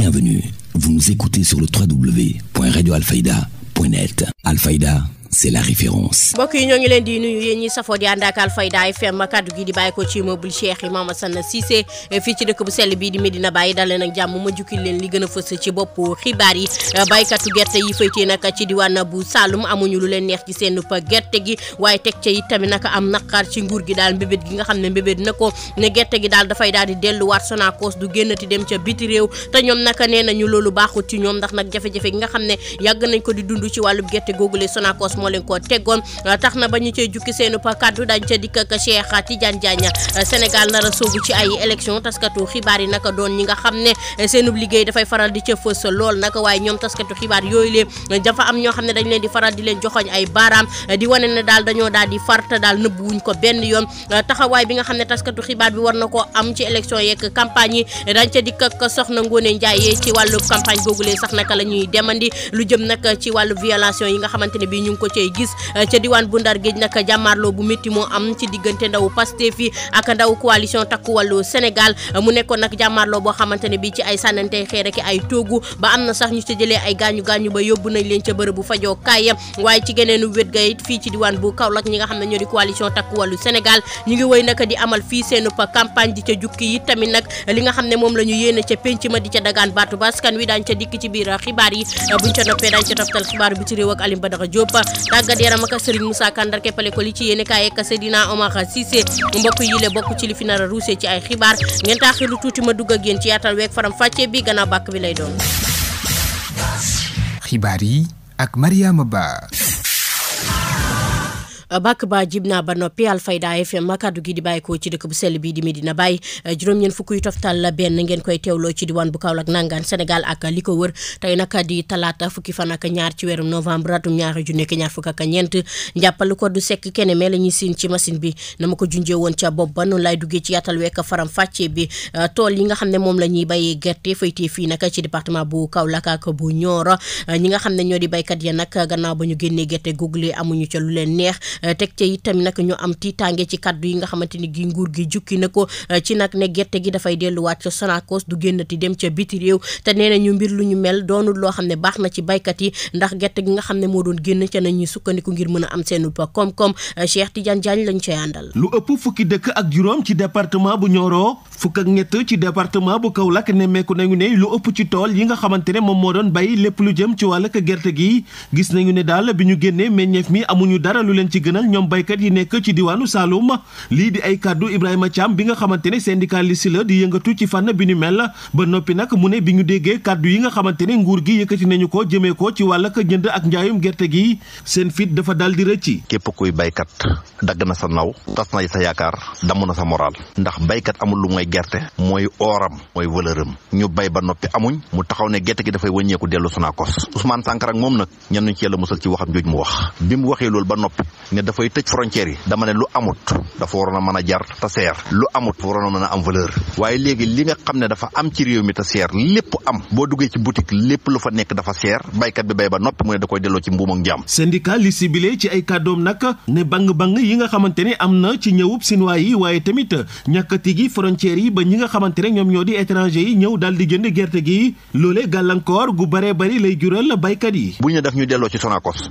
Bienvenue, vous nous écoutez sur le www.radioalfayda.net. Alfayda, c'est la référence. mbokk yi ñoo ngi leen di nuyu yéen ñi safoo di ànd ak Alfayda FM kaddu gi di bàyyi ko ci immeuble Cheikh Imam Assane Cissé fii ci dëkk bu sell bii di Medina Baye dal leen ak jàmm ma jukkil leen li gën a fës ci bopp xibaar yi. baykatu gerte yi faytee nag ci diwaan bu Saloum amuñu lu leen neex ci seen gerte gi waaye teg ca it tamit nag am naqar ci nguur gi daal mbébét gi nga xam ne mbébét na ko ne gerte gi daal dafay daal di delluwaat Sonacos du génnati dem ca biti réew te ñoom nag nee nañu loolu baaxut ci ñoom ndax nag jafe-jafe gi nga xam ne yàgg nañ ko di dund ci wàllu gerte googule Sonacos moo leen ko teggoon tax na ba ñu cay jukki seenu pa kaddu dañ ca dikk ak Cheikh Tidiane Diagne. Sénégal nar a soobu ci ay élection taskatu xibaar yi naka doon ñi nga xam ne seenub liggéey dafay faral di ca fës lool naka waaye ñoom taskatu xibaar yooyu lee dafa am ñoo xam ne dañ leen di faral di leen joxoñ ay baaraam di wane ne daal dañoo daal di farta daal nëbb wuñ ko benn yoon taxawaay bi nga xam ne taskatu xibaar bi war na ko am ci élection yeeg campagne yi dañ ca dikk ak soxna Ngoné Ndiaye ci wàllu campagne googulee sax naka la ñuy demandi lu jëm nag ci wàllu violation yi nga xamante ne bii ñu ngi ko cay gis ca diwaan bu Ndar géej nag jàmmaarloo bu métti moo am ci diggante ndaw Pastef yi ak ndaw coalition takku wàllu Sénégal mu nekkoon nag jàmmaarloo boo xamante ne bii ci ay sànnante xeer ak ay toogu ba am na sax ñu ca jëlee ay gaañu ba yóbbu nañ leen ca bërëbu fajoo kaay waaye ci geneenu wét ga it fii ci diwaan bu Kaolack ñi nga xam ne ñoo di coalition takku wàllu Sénégal ñu ngi woy nag di amal fii seenu campagne di ca jukki yi tamit nag li nga xam ne moom la ñu yéene ca penc ma di ca dagaan baatu baskan wi daañ ca dikk ci biir xibaar yi buñ ca noppee daañ ca toftal xibaar bi ci réew ak Alim Badara Diop tàggat yaram ak Serigne Moussa Kandar keppale ko li ci yéene kaay ak Seydina Omar Cissé mbokk yi le bokk ci li fi nar a ruusee ci ay xibaar ngeen taaxilu tuuti ma dugg ak yéen ci yaatal week faram fàcce bi gannaaw bàkk bi lay doon. xibaar yi ak Mariama Ba. bàkk ba jib naa ba noppi Alfayda FM kaddu gi di bàyyi ko ci dëkk bu sell bii di Medina Baye juróom-ñeent fukk yu toftal benn ngeen koy teewloo ci diwaan bu Kaolack nangaan Sénégal ak li ko wër tey nag di talaata fukki fan ak ñaar ci weeru novembre atum ñaari junni ak ñaar fukk ak ñeent njàppal ko du sekk kene mais la ñuy siin ci machine bi na ma ko junjee woon ca bopp ba noonu lay duggee ci yaatal wekk faram fàccee bi tool yi nga xam ne moom la ñuy bayee gerte faytee fii nag ci département bu Kaolack ak bu Nioro ñi nga xam ne ñoo di baykat ya nag gannaaw ba ñu génnee gerte google amuñu ca lu leen neex teg ca itam nag ñu am tiitaange ci kaddu yi nga xamante ni gi nguur gi jukki na ko ci nag ne gerte gi dafay delluwaat ca Sonacos du génnati dem ca biti réew te nee na ñu mbir lu ñu mel doonul loo xam ne baax na ci baykat yi ndax gerte gi nga xam ne moo doon génn ca nañuy sukkandiku ngir mën a am seenu ba koom-koom Cheikh Tidiane Diagne lañ cay àndal. lu ëpp fukki dëkk ak juróom ci département bu Nioro fukk ak ñett ci département bu Kaolack nemmeeku nañu ne lu ëpp ci tool yi nga xamante ne moom moo doon bay lépp lu jëm ci wàllug gerte gi gis nañu ne daal bi ñu génnee meññeef mi amuñu dara lu leen ci gënal ñoom baykat yi nekk ci diwaanu Saloum lii di ay kàddu Ibrahima Thiam bi nga xamante ne syndicaliste la di yëngatu ci fànn bi ñu mel ba noppi nag mu ne bi ñu déggee kàddu yi nga xamante ne nguur gi yëkkati nañu ko jëmee ko ci wàllug jënd ak njaayum gerte gi seen fit dafa dal di rëcc. képp kuy baykat dagg na sa naw tas na sa yaakaar damm na sa moral ndax baykat amul lu mooy gerte mooy ooram mooy valeuram ñu bay ba noppi amuñ mu taxaw ne gerte gi dafay wëññeeku dellu Sonacos Ousmane Sankara ak moom nag ñan ñu ci yàlla musal ci waxam jooj mu wax bi mu waxee loolu ba noppi ne dafay tëj frontière yi dama ne lu amut dafa waroon a mën a jar te seer lu amut dafa waroon a mën a am valeur waaye léegi li nga xam ne dafa am ci réew mi te seer lépp am boo duggee ci boutique lépp lu fa nekk dafa seer baykat bi bay ba noppi mu ne da koy delloo ci mbuum ak njaam. syndicaliste bi ci ay kàddoom nag ne bang yi nga xamante ne am na ci ñëwub Sinwaa yi waaye tamit ñàkkati gi frontières yi ba ñi nga xamante ne ñoom ñoo di étranger yi ñëw daal di jënd gerte gi loolee gàllankoor gu baree bari lay jural baykat yi. bu ñu def ñu delloo ci Sonacos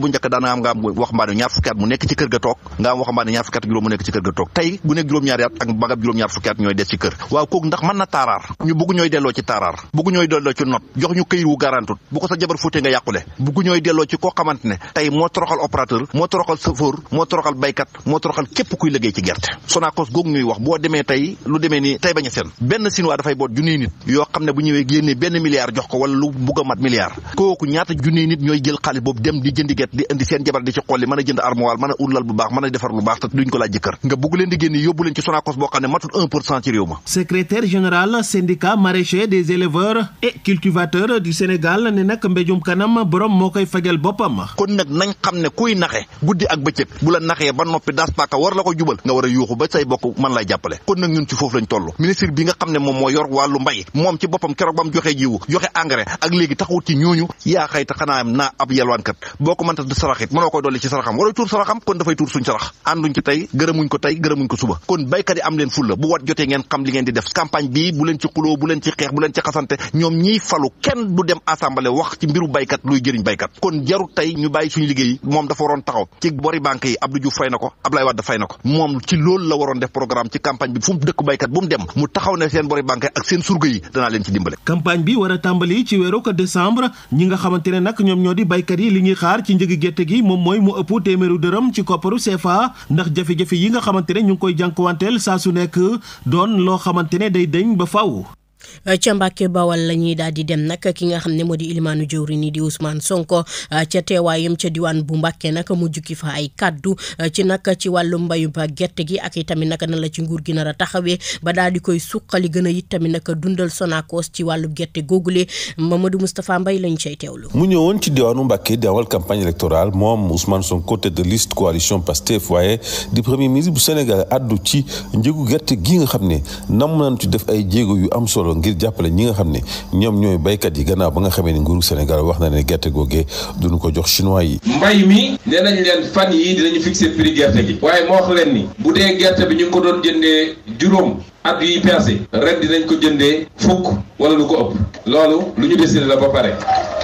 bu njëkk daana am nga am waxambaane ñaar fukki at mu nekk ci kër ga toog nga am waxambaane ñaar fukki at juróom mu nekk ci kër ga toog tey bu nekk juróom-ñaari at ak magab juróom-ñaar fukki at ñooy des ci kër waaw kooku ndax mën na taaraar ñu bugg ñooy delloo ci taaraar bugg ñooy delloo ci not jox ñu këyit wu garantut bu ko sa jabar fóotee nga yàqule bugg ñooy delloo ci koo xamante ne tey moo toroxal opérateur moo toroxal chauffeur moo toroxal baykat moo toroxal képp kuy liggéey ci gerte Sonacos googu ñuy wax boo demee tey lu demee ni tey bañ a seen benn Sinwaa dafay boot junniy nit yoo xam ne bu ñëwee génnee benn milliard jox ko wala lu bugg a mat milliard kooku ñaata junniy nit ñooy jël xaalis boobu dem di jëndi gerte di indi seen jabar di ci xolli mën a jënd armoire mën a ullal bu baax mën a defar lu baax te duñ ko laaj jëkkër nga bugg leen di génne yóbbu leen ci Sonacos boo xam ne matul 1% ci réew ma. secrétaire général syndicat maraîcher des éleveurs et cultivateurs du Sénégal ne nag mbéjum kanam borom moo koy fajal boppam. kon nag nañ xam ne kuy naxe guddi ak bëccëg bu la naxee ba noppi daas paaka war la ko jubal nga war a yuuxu ba say bokk mën lay jàppale kon nag ñun ci foofu lañ toll ministre bi nga xam ne moom moo yor wàllu mbay moom ci boppam keroog ba mu joxee jiwu joxe engrais ak léegi taxawut ci ñooñu yaa xëy te xanaa naa ab yalwaankat boo ko mënta du saraxit mënoo koy dolli ci saraxam waroy tuur saraxam kon dafay tuur suñ sarax ànduñ ci tey gërëmuñ ko tey gërëmuñ ko suba kon baykat yi am leen fulla bu wat jotee ngeen xam li ngeen di def campagne bii bu leen ci xuloo bu leen ci xeex bu leen ci xasante ñoom ñiy falu kenn du dem assemblée wax ci mbiru baykat luy jëriñ baykat kon jarut tey ñu bàyyi suñu liggéey moom dafa waroon taxaw ci bori banque yi Abdou Diouf fay na ko Abdoulaye Wade fay na ko moom ci loolu la waroon def programme ci campagne bi fu mu dëkk baykat bu mu dem mu taxaw ne seen bori banque ak seen surga yi danaa leen ci dimbale. campagne bi war a tàmbali ci weeru ko décembre ñi nga xamante ne nag ñoom ñoo di baykat yi li ñuy xaar ci njëgi gerte gi moom mooy mu ëpp téeméeru dërëm ci kopparu CFA ndax jafe-jafe yi nga xamante ne ñu ngi koy jànkuwanteel saa su nekk doon loo xamante ne day deñ ba faaw. ca Mbàkke Bawal la ñuy daal di dem nag ki nga xam ne moo di ilimaanu jëwriñ yi di Ousmane Sonko ca teewaayam ca diwaan bu Mbàkke nag mu jukki fa ay kaddu ci nag ci wàllu mbayu ba gerte gi ak itamit nag na la ci nguur gi nar a taxawee ba daal di koy suqali gën a it tamit nag dundal Sonacos ci wàllu gerte googule Mamadou Moustapha Mbaye lañ cay teewlu. mu ñëwoon ci diwaanu Mbàkke di amal campagne électorale moom Ousmane Sonko tête de liste coalition Pastef waaye di premier ministre bu Sénégal addu ci njëgu gerte gi nga xam ne nam nañ ci def ay jéego yu am solo ngir jàppale ñi nga xam ne ñoom ñooy baykat yi gannaaw ba nga xamee ne nguuru Sénégal wax na ne gerte googee duñu ko jox chinois yi. mbay mi nee nañ leen fan yii dinañu fixer prix gerte gi. waaye moo wax leen ni bu dee gerte bi ñu ngi ko doon jëndee juróom at yi passé ren dinañ ko jëndee fukk wala lu ko ëpp loolu lu ñu décidé la ba pare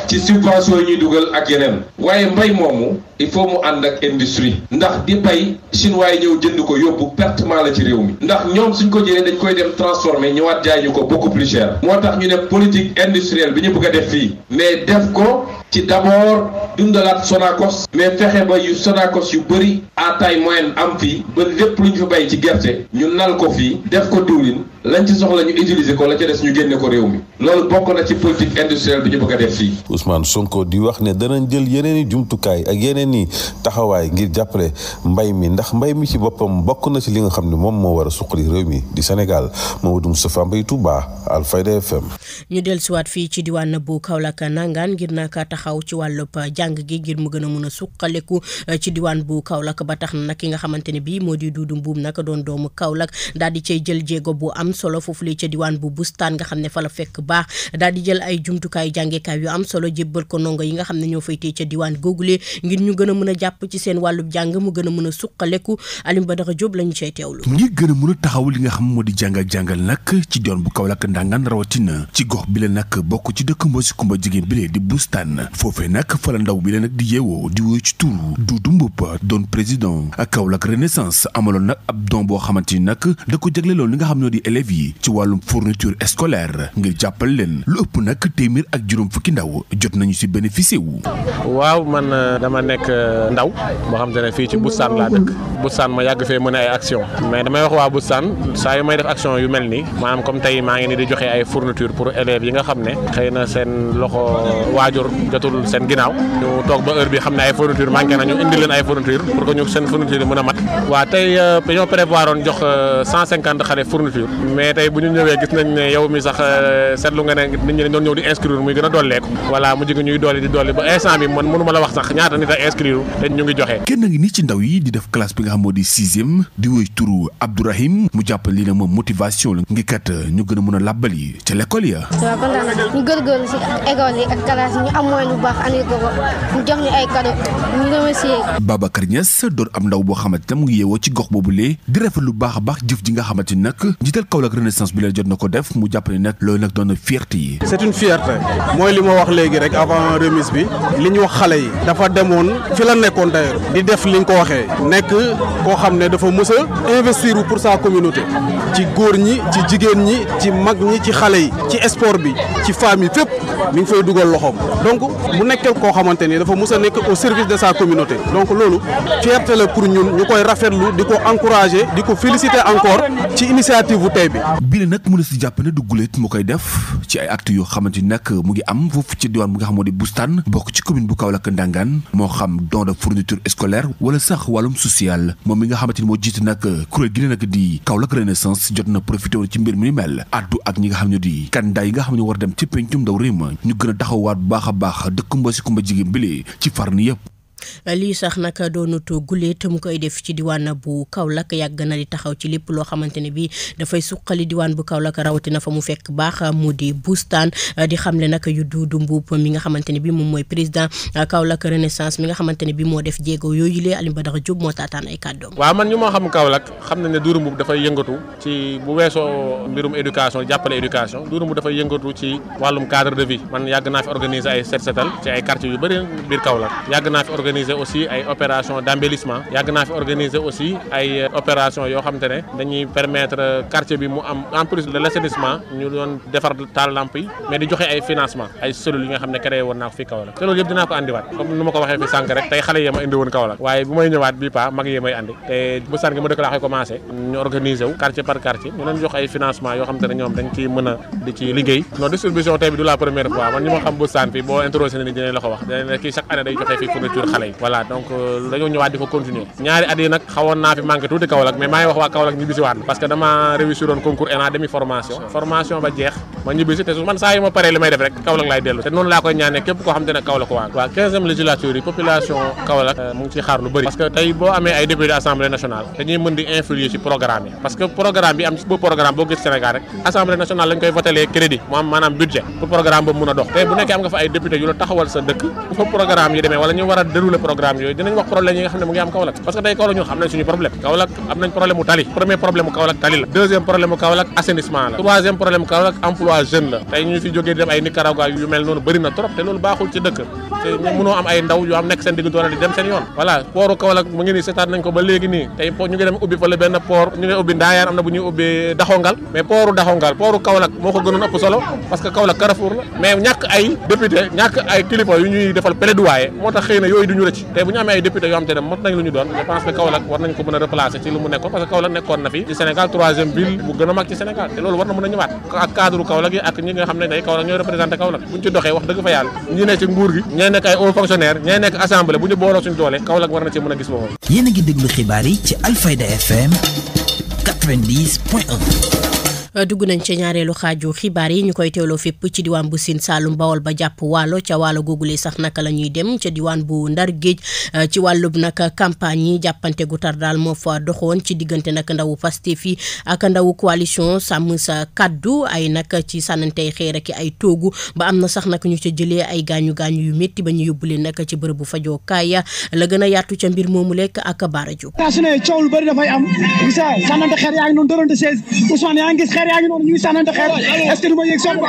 ci subvention yi ñuy dugal ak yeneen waaye mbay moomu il faut mu ànd ak industrie ndax di bay chinois yi ñëw jënd ko yóbbu pertement la ci réew mi ndax ñoom suñ ko jëlee dañ koy dem transformer ñëwaat jaay ñu ko beaucoup plus cher moo tax ñu ne politique industrielle bi ñu bëgg a def fii mais def ko ci d'abord dundalaat Sonacos mais fexe ba yu Sonacos yu bëri à taille moyenne am fii ba lépp lu ñu fa bay ci gerte ñu nal ko fii def ko diwlin lañ ci soxla ñu utiliser ko la ca des ñu génne ko réew mi loolu bokk na ci politique industrielle bi ñu bëgg a def fii. Ousmane Sonko di wax ne danañ jël yeneen i jumtukaay ak yeneen i taxawaay ngir jàppale mbay mi ndax mbay mi ci boppam bokk na ci li nga xam ne moom moo war a suqali réew mi di Sénégal Mamadou Moustapha Mbaye Touba Alfayda FM. ñu dellusiwaat fii ci diwaan bu Kaolack nangaan ngir naka taxaw ci wàllub jàng gi ngir mu gën a mun a suqaleku ci diwaan bu Kaolack ba tax na nag ki nga xamante ne bii moo di Duudu Mbuum nag doon doomu Kaolack daal di cay jël jéego bu am solo foofu la ca diwaan bu Bustaan nga xam ne fa la fekk baax daal di jël ay jumtukaay jàngekaay yu am solo jébbal ko ndongo yi nga xam ne ñoo fay tee ca diwaan googule ngir ñu gën a mën a jàpp ci seen wàllub jàng mu gën a mën a suqaleku Alioune Badara Diop lañu cay teewlu. ngir gën a mën a taxaw li nga xam moo di jàngal nag ci doon bu Kaolack ndangaan rawatina ci gox bi la nag bokk ci dëkk Mbosi Kumba jigéen bi lee di Bustaan foofee nag fa la ndaw bi la nag di yeewoo di wóy ci turu Duudu Mbuup doon président ak Kaolack Renaissance amaloon nag ab don boo xamante ni nag da ko jagleeloon li nga xam ñoo di élèves yi ci wàllum fourniture scolaire ngir jàppal leen lu ëpp nag téeméer ak juróom fukki ndaw jot nañu si bénéficié wu. waaw man dama nekk ndaw boo xam te ne fii ci Bustaan laa dëkk Bustaan ma yàgg fee mën ay action mais damay wax waa Bustaan saa yu may def action yu mel nii maanaam comme tey maa ngi ni di joxe ay fourniture pour élèves yi nga xam ne xëy na seen loxo waajur jotul seen ginnaaw ñu toog ba heure bi xam ne ay fourniture manqué nañu indi leen ay fourniture pour que ñu seen fourniture yi mën a mat waa tey dañoo prévoir oon jox 150 xale fourniture mais tey bu ñu ñëwee gis nañ ne yow mi sax seetlu nga ne nit ñi dañ doon ñëw di inscrire muy gën a dolleeku voilà mu jigi ñuy dolli di dolli ba instant bi man mënu ma la wax sax ñaata nit a inscrire te ñu ngi joxe. kenn ngi nii ci ndaw yi di def classe bi nga xam moo di 6e di woy turu Abdourahim mu jàpp li ne moom motivation la ngir kat ñu gën a mën a làbbali ca l'école ya. waaw kontaan naa ñu góorgóorlu si école yi ak classe yi ñu am moyen bu baax andi ko ñu jox ñu ay cadeau ñu remercier. Babacar Niass doon am ndaw boo xamante ne mu ngi yeewoo ci gox boobulee di rafet lu baax a baax jëf ji nga xamante ni nag njiital Kaolack Renaissance bi la jot na ko def mu jàpp ne nag loolu nag doon na fierté yi. c'est une fierté mooy li ma wax léegi rek avant remise bi li ñu wax xale yi dafa demoon fi la nekkoon d'ailleurs di def li nga ko waxee nekk koo xam ne dafa mës a investir pour sa communauté ci góor ñi ci jigéen ñi ci mag ñi ci xale yi ci sport bi ci famille fépp mi ngi fay dugal loxoom donc mu nekkee koo xamante ni dafa mës a nekk au service de sa communauté donc loolu fierté la pour ñun ñu koy rafetlu di ko encourager di ko féliciter encore ci initiative bu tey bi. bii la nag mën a si jàpp ne du guléet mu koy def ci ay actes yoo xamante ni nag mu ngi am foofu ci diwaan bi nga xam moo di Bustaan bokk ci commune bu Kaolack Ndangaan moo xam don de fourniture scolaire wala sax wàllum social moom mi nga xamante ni moo jiite nag kuréel gi la nag di Kaolack Renaissance jot na profité ci mbir mi ni mel addu ak ñi nga xam ne di candidat yi nga xam ne war dem ci pencum ndaw réew ma ñu gën a taxawaat bu baax a baax dëkk Mbosi Kumba jigéen bile ci farni yëpp. lii sax nag doonut guleet mu koy def ci diwaan bu Kaolack yàgg na di taxaw ci lépp loo xamante ne bi dafay suqali diwaan bu Kaolack rawatina fa mu fekk baax mu di bustaan di xamle nag yu Duudu Mbuub mi nga xamante ne bi moom mooy président Kaolack Renaissance mi nga xamante ne bi moo def jéego yooyu lee Alioune Badara Diop moo taataan ay kàddoom. waaw man ñu moo xam Kaolack xam nañ ne Duudu Mbuub dafay yëngatu ci bu weesoo mbirum éducation jàppale éducation Duudu Mbuub dafay yëngatu ci wàllum cadre de vie man yàgg naa fi organiser ay set setal ci ay quartiers yu bëri biir Kaolack yàgg naa fi organiser aussi ay opération d'embellissement yàgg naa fi organiser aussi ay opération yoo xamante ne dañuy permettre quartier bi mu am en plus de l'assainissement ñu doon defar taal lamp yi mais di joxe ay financement ay cellules yi nga xam ne créé woon naa ko fii Kaolack te loolu yëpp dinaa ko andiwaat comme nu ma ko waxee fi sànq rek tey xale yee ma indi woon Kaolack waaye bu may ñëwaat bii pa mag yee may andi te bu sànq ma dëkk laa koy commencé ñu organiser wu quartier par quartier ñu leen jox ay financement yoo xamante ne ñoom dañ ci mën a di ci liggéey non distribution tey bi du la première fois man ñi ma xam bu sànq fii boo interrogé ni dinañ la ko wax dinañ kii chaque année day joxe fii fourniture xale yi voilà donc dañoo ñëwaat di ko continuer ñaari at yi nag xawoon naa fi manqué tuuti Kaolack mais maa ngi wax waa Kaolack ñibbisi waat parce que dama réussir woon concours ENA demi formation ba jeex ma ñibbisi te su man saa yi ma paree li may def rek Kaolack laay dellu te noonu laa koy ñaanee képp koo xam te ne Kaolack waa 15e législature yi population Kaolack mu ngi ci xaar lu bëri parce que tey boo amee ay député assemblée nationale dañuy mën di influer ci programme yi parce que programme bi am ci programme boo gis Sénégal rek assemblée nationale lañ koy votelee crédit mu am maanaam budget pour programme boobu mën a dox tey bu nekkee am nga fa ay député yu la taxawal sa dëkk bu fa programme yi demee wala ñu war a dérouler programme yooyu dinañ wax problème yi nga xam ne mu ngi am Kaolack parce que tey Kaolack ñun xam nañ suñu problème Kaolack am nañ problème mu tali premier problème mu Kaolack tali la deuxième problème mu Kaolack assainissement la troisième problème mu Kaolack emploi jeune la tey ñu fi jógee di dem ay Nicaragua yu mel noonu bëri na trop te loolu baaxul ci dëkk te mënoo am ay ndaw yu am nekk seen digg doole di dem seen yoon voilà pooru Kaolack mu ngi nii seetaan nañ ko ba léegi nii tey ñu ngi dem ubbi fa la benn port ñu ngi ubbi Ndaayaan am na bu ñuy ubbi Daxongal mais pooru Kaolack moo ko gënoon ëpp solo parce que Kaolack Carrefour la mais ñàkk ay député ñàkk ay kilifa yu ñuy defal plaidoyer moo tax xëy na yooyu duñu rëcc tey bu ñu amee ay député yoo xam te ne mot nañ lu ñu doon je pense que Kaolack war nañ ko mën a replacer ci lu mu nekkoon parce que Kaolack nekkoon na fi ci Sénégal 3e ville bu gën a mag ci Sénégal te loolu war na mën a ñëwaat ak cadre Kaolack yi ak ñi nga xam ne day Kaolack ñooy représenté Kaolack bu ñu ci doxee wax dëgg fa yàlla ñi ne ci nguur gi ñee nekk ay hauts fonctionnaires ñee nekk assemblée bu ñu booloo suñu doole Kaolack war na ci mën a gis boppam. Yéen a ngi déglu xibaar yi ci Alfayda FM 90.1. dugg nañ ca ñaareelu xaaju xibaar yi ñu koy teewloo fépp ci diwaan bu Sine Saalum Bawol ba jàpp Waalo ca Waalo googule sax naka la ñuy dem ca diwaan bu Ndar Géej ci wàllub nag campagne yi jàppante gu tar daal moo fa doxoon ci diggante nag ndawu Pastef yi ak ndawu coalition sàmm sa kaddu ay nag ci sànnantey xeer ak ay toogu ba am na sax nag ñu ca jëlee ay gaañu yu métti ba ñu yóbbu leen nag ci bërëbu fajoo kaaya la gën a yaatu ca mbir moomu lekk ak Baara Diop. saa su ne coow lu bëri dafay am gis nga sànnante xeer yaa ngi noonu dërënte 16 Ousmane yaa ngi gis xeer yaa ngi noonu ñu ngi sànnante xeer est-ce que du ma yëg soog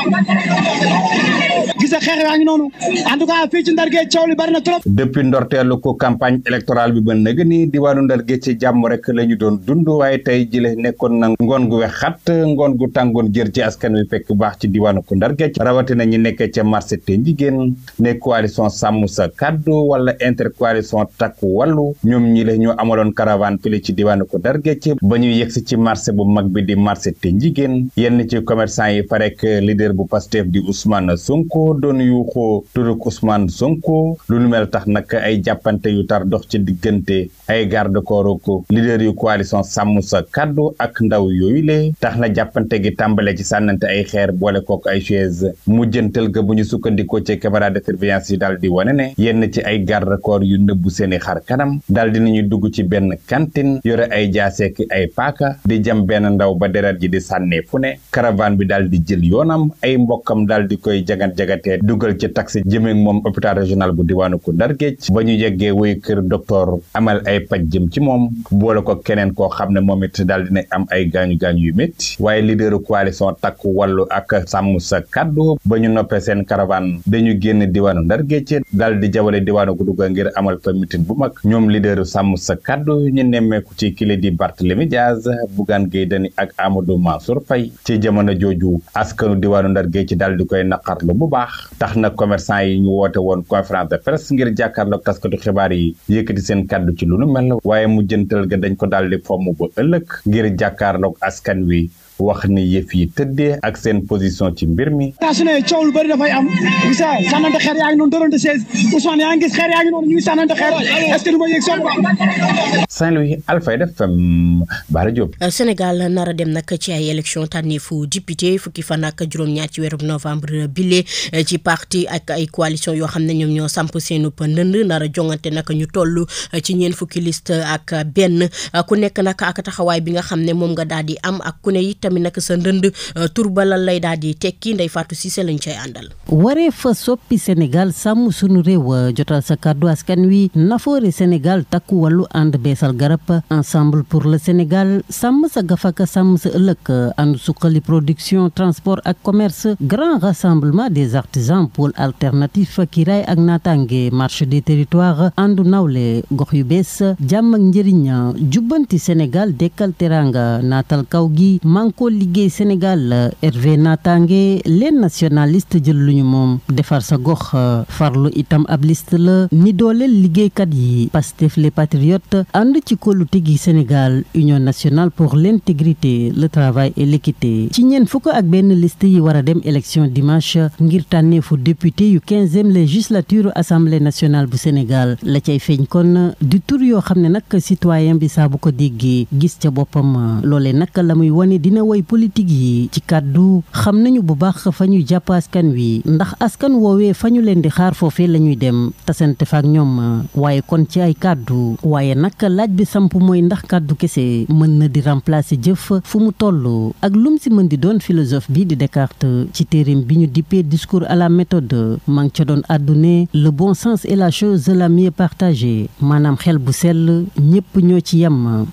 gis nga xeer yaa ngi noonu en tout cas fii ci Ndar Géej coow li bari na trop. depuis ndorteelu ko campagne électorale bi ba nëg ni diwaanu Ndar Géej ci jàmm rek la ñu doon dund waaye tey jile nekkoon na ngoon gu wex xat ngoon gu tàngoon jër ci askan wi fekk baax ci diwaanu ko Ndar Géej rawatina ñi nekkee ca marché te njigéen ne coalition sàmm sa kaddu wala intercoalition takku wàllu ñoom ñi la ñu amaloon caravane file ci diwaanu ko Ndar Géej ba ñu yegsi ci marché bu mag bi di marché te njigéen yenn ci commerçant yi farek leader bu Pastef di Ousmane Sonko doon yuuxoo turuk Ousmane Sonko lu nu mel tax nag ay jàppante yu tar dox ci diggante ay garde corps ko leader yu coalition sàmm sa kaddu ak ndaw yooyu le tax na jàppante gi tàmbale ci sànnante ay xeer boole kook ay chaise mujjantal ga bu ñu sukkandikoo ci caméra de surveillance yi daal di wane ne yenn ci ay garde corps yu nëbbu seeni xar kanam daal dinañu dugg ci benn cantine yore ay jaaseeki ay paaka di jam benn ndaw ba deret ji di sànnee fu ne caravane bi daal di jël yoonam ay mbokkam daal di koy jagat-jagatee dugal ci taxi jëmeeg moom hôpital régional bu diwaanu ko Ndar Géej ba ñu yeggee woy kër docteur amal ay paj jëm ci moom boole ko keneen koo xam ne moom it daal dina am ay gaañu-gaañu yu métti waaye leaderu coalition takku wàllu ak sàmm sa kaddu ba ñu noppee seen caravane dañu génn diwaanu Ndar Géej daal di jawale diwaanu ko dugga ngir amal fa meeting bu mag ñoom leaderu sàmm sa kaddu ñu nemmeeku ci kile di Barthélémy Dias Bougane Gueye Dany ak Amadou Mansour Faye ci jamono jooju askanu diwaanu Ndar Géej ci daal di koy naqarlu bu baax tax na commerçant yi ñu woote woon conférence de presse ngir jàkkaarloog taskatu xibaar yi yëkkati seen kàddu ci lu nu mel waaye mujjantal ga dañ ko daal di fomm ba ëllëg ngir jàkkaarloog askan wi wax ni yëf yi tëddee ak seen position ci mbir mi. saa su ne coow lu bëri dafay am gis nga sànnante xeer yaa ngi noonu dërënte 16 Ousmane yaa ngi gis xeer yaa ngi noonu ñu ngi sànnante xeer est-ce que du ma yëg soog Saint-Louis Alfayda FM Bara Diop. Sénégal nar a dem nag ci ay élection tànneefu député fukki fan ak juróom-ñaar ci weeru novembre bile ci parti ak ay coalition yoo xam ne ñoom ñoo samp seenu ndënd nar a jongante nag ñu toll ci ñeen fukki liste ak benn ku nekk nag ak taxawaay bi nga xam ne moom nga daal di am ak ku ne it tamit nag sa ndënd tur ba lan lay daal di tekki Ndeye Fatou Cissé lañ cay àndal. waree fa soppi Sénégal sàmm sunu réew jotal sa kàddu askan wi nafoore Sénégal takku wàllu ànd beesal garab ensemble pour le Sénégal sàmm sa gafaka sàmm sa ëllëg ànd suqali production transport ak commerce grand rassemblement des artisans pôle alternatif kiraay ak naataange marché des territoires àndu nawle gox yu bees jàmm ak njëriñ jubbanti Sénégal dekkal teranga naatal kaw gi manko liggéey Sénégal RV naataange les nationalistes jël luñu moom defar sa gox farlu itam ab liste la ni dooleel liggéeykat yi Pastef les patriotes ànd ci kóolute gi Sénégal Union nationale pour l'intégrité le travail et l'équité ci ñeen fukk ak benn liste yi war a dem élection dimanche ngir tànneefu député yu 15e législature assemblée nationale bu Sénégal la cay feeñ kon du tur yoo xam ne nag citoyen bi saa bu ko déggee gis ca boppam loolee nag la muy wane dina woy politique yi ci kàddu xam nañu bu baax fa ñu jàpp askan wi ndax askan woowee fa ñu leen di xaar foofee la ñuy dem tasante fa ak ñoom waaye kon ci ay kàddu waaye nag laaj bi samp mooy ndax kàddu kese mën na di remplacer jëf fu mu toll ak lum si mën di doon philosophe bi di Descartes ci téereem bi ñu dippee discours à la méthode maa ngi ca doon àddune le bon sens est la chose la mieux partagée maanaam xel bu sell ñépp ñoo ci yem.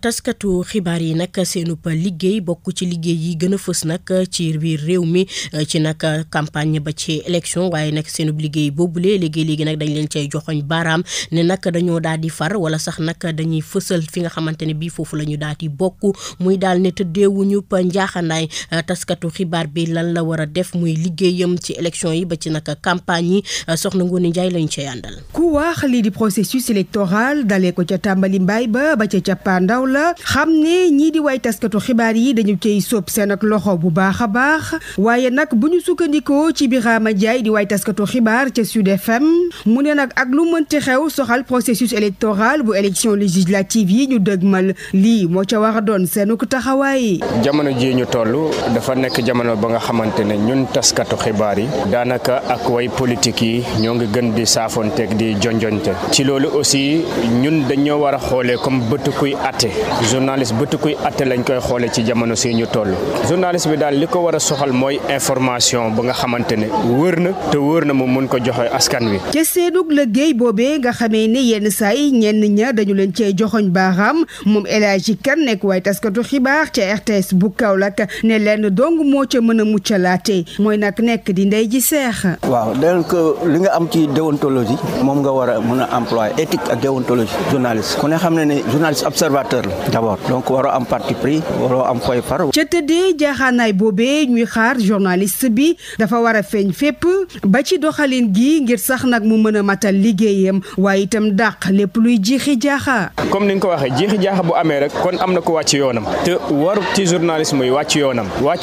taskatu xibaar yi nag seenub liggéey bokk ci liggéey yi gën a fës nag ci biir réew mi ci nag campagne ba ci élection waaye nag seenub liggéey boobule léegi nag dañ leen cay joxoñ baaraam ne nag dañoo daal di far wala sax nag dañuy fësal fi nga xamante ne bii foofu la ñu daal di bokk muy daal ne tëddeewuñu njaaxanaay taskatu xibaar bi lan la war a def muy liggéeyam ci élection yi ba ci nag campagne yi soxna Ngoné Ndiaye lañu cay àndal. ku wax lii di processus électoral dalee ko ca tàmbali mbaay ba ca pandaw la xam ne ñii di way taskatu xibaar yi dañu cay sóob seen ak loxo bu baax a baax waaye nag bu ñu sukkandikoo ci Birama Ndiaye di way taskatu xibaar ca Sud FM mu ne nag ak lu mënti xew soxal processus électoral bu élection législative yi ñu dëgmal lii moo ca war a doon seenu ko taxawaay. jamono ji ñu toll dafa nekk jamono ba nga xamante ne ñun taskatu xibaar yi daanaka ak way politique yi ñoo ngi gën di saafonteeg di jonjonte ci loolu aussi ñun dañoo war a xoolee comme bëtu kuy atte journaliste bëtu kuy atte lañ koy xoole ci jamono si ñu toll journaliste bi daal li ko war a soxal mooy information ba nga xamante ne wër na mu mun ko joxe askan wi. ca seenug liggéey boobee nga xamee ne yenn saa yi ñenn ña dañu leen cee joxoñ baaraam moom El Hadji Kane nekk waaye taskatu xibaar ca RTS bu Kaolack ne leen dong moo ca mën a muccalaate mooy nag nekk di ndey ji seex. waaw donc li nga am ci déontologie moom nga war a mën a employer éthique ak déontologie journaliste ku ne xam ne journaliste observateur la d'abord donc waroo am parti pris waroo am fooy far. ca tëddee jaaxaanaay boobee ñuy xaar journaliste bi dafa war a feeñ fépp ba ci doxalin gi ngir sax nag mu mën a matal liggéeyam waaye itam dàq lépp luy jiixi jaaxa. comme ni nga ko waxee jiixi jaaxa bu amee rek kon am na ko wàcc yoonam te waru ci journaliste muy wàcc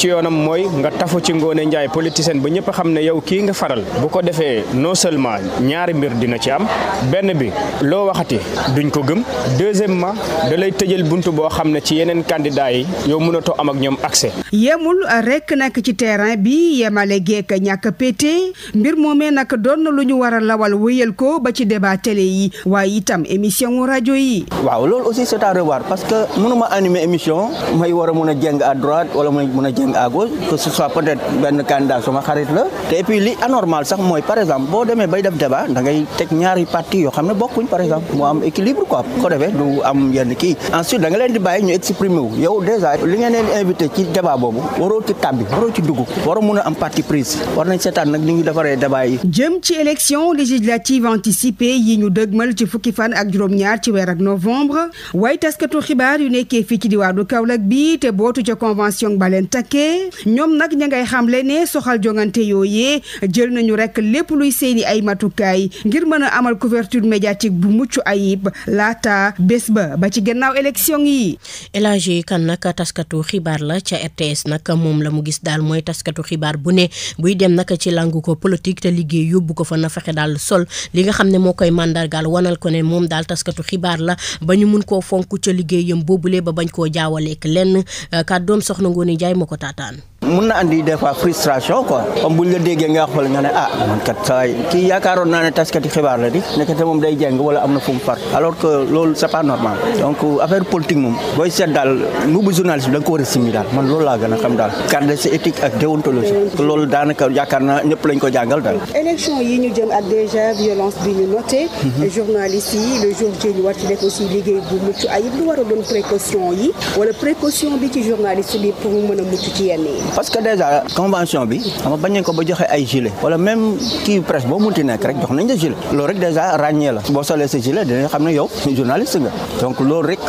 yoonam mooy nga tafu ci Ngoné Ndiaye politicien ba ñëpp xam ne yow kii nga faral bu ko defee non seulement ñaari mbir dina ci am benn bi loo waxati duñ ko gëm deuxièmement da lay tëjal buntu boo xam ne ci yeneen candidat yi yow mënatoo am ak ñoom accès. yemul rek nag ci terrain bi yemale geek ñàkk pété mbir moomee nag doon na lu ñu war a lawal wéyal ko ba ci débat télé yi waaye itam émission rajo yi. waaw loolu aussi c'est à revoir parce que mënuma animer émission may war a mën a jeng à droite wala may mën a jeng à gauche que ce soit peut-être benn candidat sama xarit la te et puis li anormal sax mooy par exemple boo demee bay def débat da ngay teg ñaari parti yoo xam ne bokkuñ par exemple moo am équilibre quoi ko defee du am yenn kii ensuite da nga leen di bàyyi ñu exprimer wu yow déjà li ngeen leen invité ci débat boobu waroo ci tàbbi waroo ci dugg waroo mën a am parti prise war nañ seetaan nag ni ñu defaree débat yi. jëm ci élection législative anticipée yi ñu dëgmal ci fukki fan ak juróom-ñaar ci weer ak novembre waaye taskatu xibaar yu nekkee fii ci diwaanu Kaolack bi te bootu ca convention ba leen takkee ñoom nag ña ngay xamle ne soxal jongante yooyee jël nañu rek lépp luy seeni ay matukaay ngir mën a amal couverture médiatique bu mucc ayib laata bés ba ci gannaaw élection yi. El Hadji Kane nag taskatu xibaar la ca RTS nag moom la mu gis daal mooy taskatu xibaar bu ne buy dem nag ci langu ko politique te liggéey yóbbu ko fa na fexe daal sol li nga xam ne moo koy mandargaal wanal ko ne moom daal taskatu xibaar la ba ñu mun koo fonk ca liggéeyam boobule ba bañ koo jaawaleek lenn kàddoom soxna Ngoné Ndiaye moo ko taataan. mun na andi des fois frustration quoi comme buñ la déggee nga xool nga ne man kat saa kii yaakaaroon naa ne taskati xibaar la di nekkate moom day jàng wala am na fu mu far alors que loolu c'est pas normal donc affaire politique moom booy seet daal mbubu journaliste bi da nga ko war a simi daal man loolu laa gën a xam daal cadre c'est éthique ak déontologie loolu daanaka yaakaar naa ñëpp lañ ko jàngal daal. élection yi ñu jëm ak déjà violence bi ñu noté. journalistes yi le jour ji ñu war ci def aussi liggéey bu mucc ayib lu war a doon précaution yi wala précaution bi ci journaliste bi pour mu mën a mucc ci yenn yi. parce que déjà convention bi xam bañ nañ ko ba joxe ay gilet wala même kii presse boo munti nekk rek jox nañ la gilet loolu rek déjà ràññee la boo solee sa gilet dinañ xam ne yow journaliste nga donc loolu rek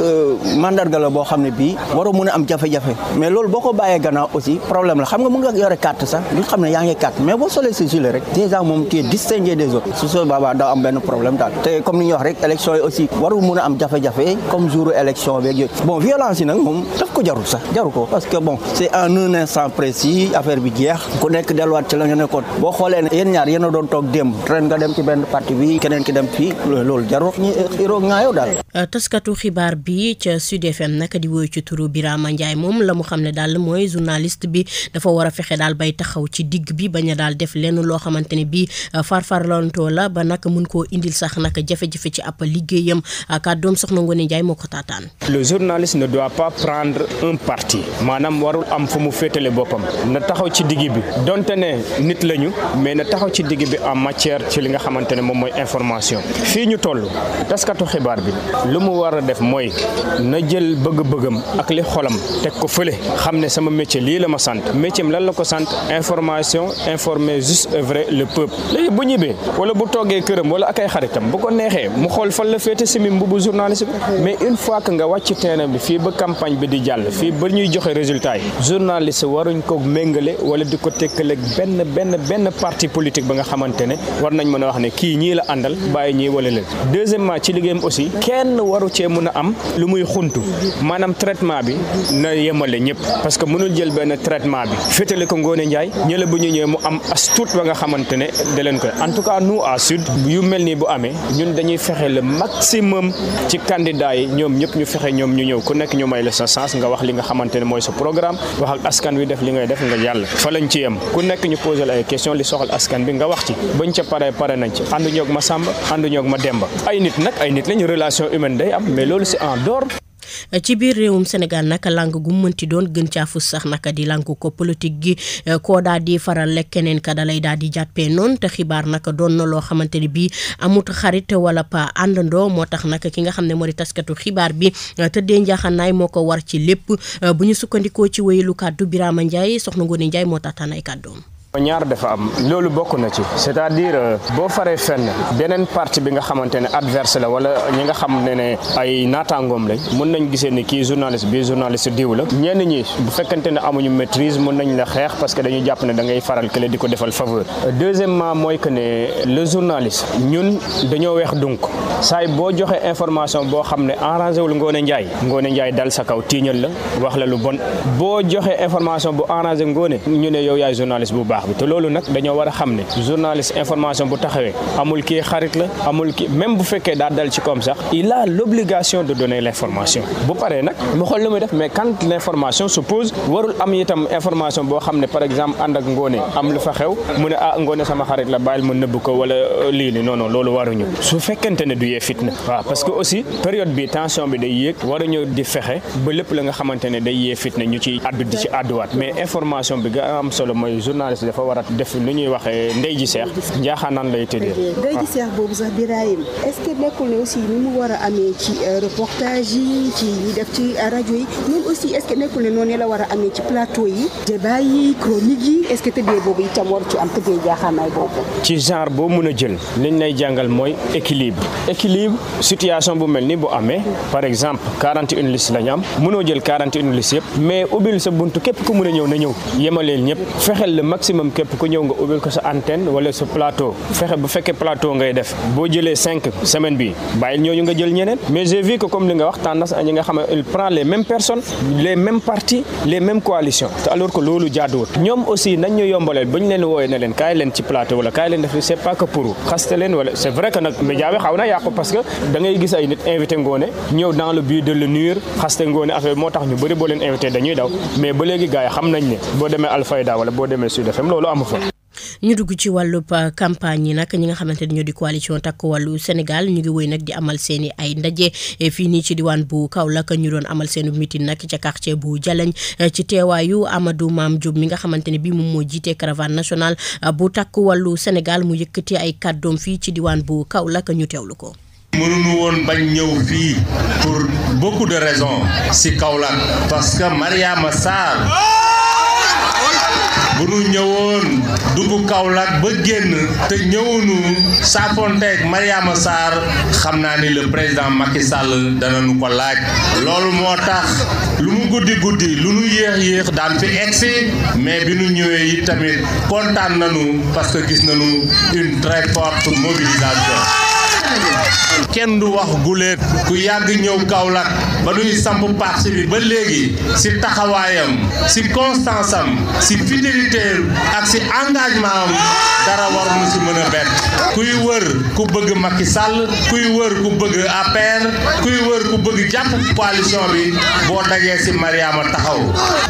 mandarga la boo xam ne bii waroo mën a am jafe-jafe mais loolu boo ko bàyyee gannaaw aussi problème la xam nga mën nga yore carte sax du xam ne yaa ngi carte mais boo solee sa gilet rek déjà moom tu es distingué des autres su soo baabaa daaw am benn problème daal te comme ni ñu wax rek élection yi aussi warul mën a am jafe-jafe comme jour élection beeg yooyu bon violence yi nag moom daf ko jarul sax jaru ko parce que bon c'est en un instant précis affaire bi jeex ku nekk delluwaat ci la nga nekkoon boo xoolee ne yéen ñaar yéen a doon toog démb ren nga dem ci benn parti bi keneen ki dem fii loolu jarul ñu iroo ngaayoo daal. taskatu xibaar bi ca Sud FM nag di woy ci turu Birama Ndiaye moom la mu xam ne daal mooy journaliste bi dafa war a fexe daal bay taxaw ci digg bi bañ a daal def lenn loo xamante ne bii farfarlantoo la ba nag mun koo indil sax nag jafe-jafe ci ab liggéeyam kàddoom soxna Ngoné Ndiaye moo ko taataan. Le journaliste ne doit pas prendre un parti maanaam warul am fu mu féetale boppam na taxaw ci digg bi donte ne nit lañu mais na taxaw ci digg bi en matière ci li nga xamante ne moom mooy information fii ñu toll taskatu xibaar bi lu mu war a def mooy na jël bëgg-bëggam ak li xolam teg ko fële xam ne sama métier lii la ma sant métier am lan la ko sant information informer juste et vrai le peuple léegi bu ñibbee wala bu toogee këram wala ak ay xaritam bu ko neexee mu xool fan la féete simi mbubu journaliste bi mais une fois que nga wàcc terrain bi fii ba campagne bi di jàll fii ba ñuy joxe résultat yi journaliste waruñ ko méngale wala di ko tekkaleeg benn parti politique ba nga xamante ne war nañ mën a wax ne kii ñii la àndal bàyyi ñii wala leen deuxièmement ci liggéeyam aussi kenn waru cee mën a am lu muy xuntu maanaam traitement bi na yemale ñëpp parce que mënul jël benn traitement bi féetale ko Ngoné Ndiaye ñële bu ñu ñëwee mu am as tuut ba nga xamante ne da leen koy en tout cas nous à Sud yu mel nii bu amee ñun dañuy fexe le maximum ci candidat yi ñoom ñëpp ñu fexe ñoom ñu ñëw ku nekk ñu may la sa chance nga wax li nga xamante ne mooy sa programme wax ak askan wi def li ngay def nga jàll fa lañ ci yem ku nekk ñu posé la ay question li soxal askan bi nga wax ci bañ ca pare nañ ci ànduñoo ak ma Samba ànduñoo ak ma Demba ay nit nag ay nit lañ relation humaine day am mais loolu c'est en dehors. ci biir réewum Sénégal nag langue gu mënti doon gën caa fus sax naka di langue ko politique gi koo daal di faral lekk keneen ka dalay daal di jàppee noonu te xibaar naka doon na loo xamante ne bii amut xarit wala pa àndandoo moo tax nag ki nga xam ne moo di taskatu xibaar bi tëddee njaaxanaay moo ko war ci lépp bu ñu sukkandikoo ci wéyelu kàddu Birama Ndiaye soxna Ngoné Ndiaye moo taxtaan ay kàddoom. ñaar dafa am loolu bokk na ci c'est-à-dire boo faree fenn beneen parti bi nga xamante ne adverse la wala ñi nga xam ne ay naataangoom lañ mën nañ gisee ni kii journaliste diw la ñenn ñi bu fekkante ne amuñu maîtrise mën nañ la xeex parce que dañuy jàpp ne da ngay faral kële di ko defal faveur deuxièmement mooy que ne le journaliste ñun dañoo weex donc saay boo joxe information boo xam ne arrangé wul Ngoné Ndiaye dal sa kaw tiiñal la wax la lu bon boo joxe information bu arrangé Ngoné ñu ne yow yaay journaliste bu baax te loolu nag dañoo war a xam ne journaliste information bu taxawee amul kii xarit la amul kii même bu fekkee daa dal ci comme sax il a l'obligation de donner l'information bu paree nag mu xool lu muy def mais quand l'information se pose warul am itam information boo xam ne par exemple ànd ak Ngoné am lu fa xew mu ne Ngoné sama xarit la bàyyil ma nëbb ko wala lii ni non loolu waruñu su fekkente ne du yee fitna waaw parce que aussi période bi tension bi day yéeg waruñu di fexe ba lépp la nga xamante ne day yee fitna ñu ci addu di ci adduwaat mais information bi nga am solo mooy journaliste dafa war a def lu ñuy waxee ndey ji seex njaaxaanaan lay tëddee. ndey ji seex boobu sax Birahim est-ce que nekkul ne aussi ni mu war a amee ci reportage yi ci ñi def ci rajo yi noonu aussi est-ce que nekkul ne noonu la war a amee ci plateau yi débat yi chronique yi est-ce que tëddee boobu itam war ci am tëddee njaaxaanaay boobu. ci genre boo mën a jël liñ lay jàngal mooy équilibre situation bu mel ni bu amee par exemple 41 listes la ñu am mënoo jël 41 listes yëpp mais ubbil sa buntu képp ku mën a ñëw na ñëw yemaleel ñëpp fexeel le maximum ñoom képp ku ñëw nga ubbil ko sa antenne wala sa plateau fexe bu fekkee plateau ngay def boo jëlee 5 semaine bi bàyyil ñooñu nga jël ñeneen mais j'ai vu que comme li nga wax tendance ñi nga xam ne il prend les mêmes personnes les mêmes partis les mêmes coalitions te alors que loolu jaaduwut ñoom aussi nañ ñu yombaleel ba ñu leen wooyee ne leen kaay leen ci plateau wala kaay leen def c'est pas que pour xaste leen wala c'est vrai que nag média bi xaw na yàqu parce que da ngay gis ay nit invité Ngoné ñëw dans le but de le nuire xaste Ngoné affaire moo tax ñu bëri boo leen invité dañuy daw mais ba léegi gars yi xam nañ ne boo demee Alfayda wala boo demee Sud FM loolu amu fa. ñu dugg ci wàllub campagne yi nag ñi nga xamante ne ñoo di coalition Takku Wallu Sénégal ñu ngi woy nag di amal seeni ay ndaje fii nii ci diwaan bu Kaolack ñu doon amal seenu meeting nag ca quartier bu Jalañ ci teewaayu Amadou Mame Diop mi nga xamante ne bii moom moo jiite caravane nationale bu Takku Wallu Sénégal mu yëkkati ay kàddoom fii ci diwaan bu Kaolack ñu teewlu ko. mënuñu woon bañ ñëw fii pour beaucoup de raisons si Kaolack parce que Mariama Sarr bu nu ñëwoon dugg Kaolack ba génn te ñëwunu saafonteeg Mariama Sarr xam naa ni le président Macky Sall dana nu ko laaj loolu moo tax lu mu guddi lu nu yéex daan fi egsi mais bi nu ñëwee yi tamit kontaan nañu parce que gis nañu une très forte mobilisation. kenn du wax guléet ku yàgg ñëw Kaolack ba nuy samp parti bi ba léegi si taxawaayam si constance am si fidélité ak si engagement am dara war mu si mën a bett kuy wër ku bëgg Macky Sall kuy wër ku bëgg APR kuy wër ku bëgg jàpp coalition bi boo dajee si Mariama taxaw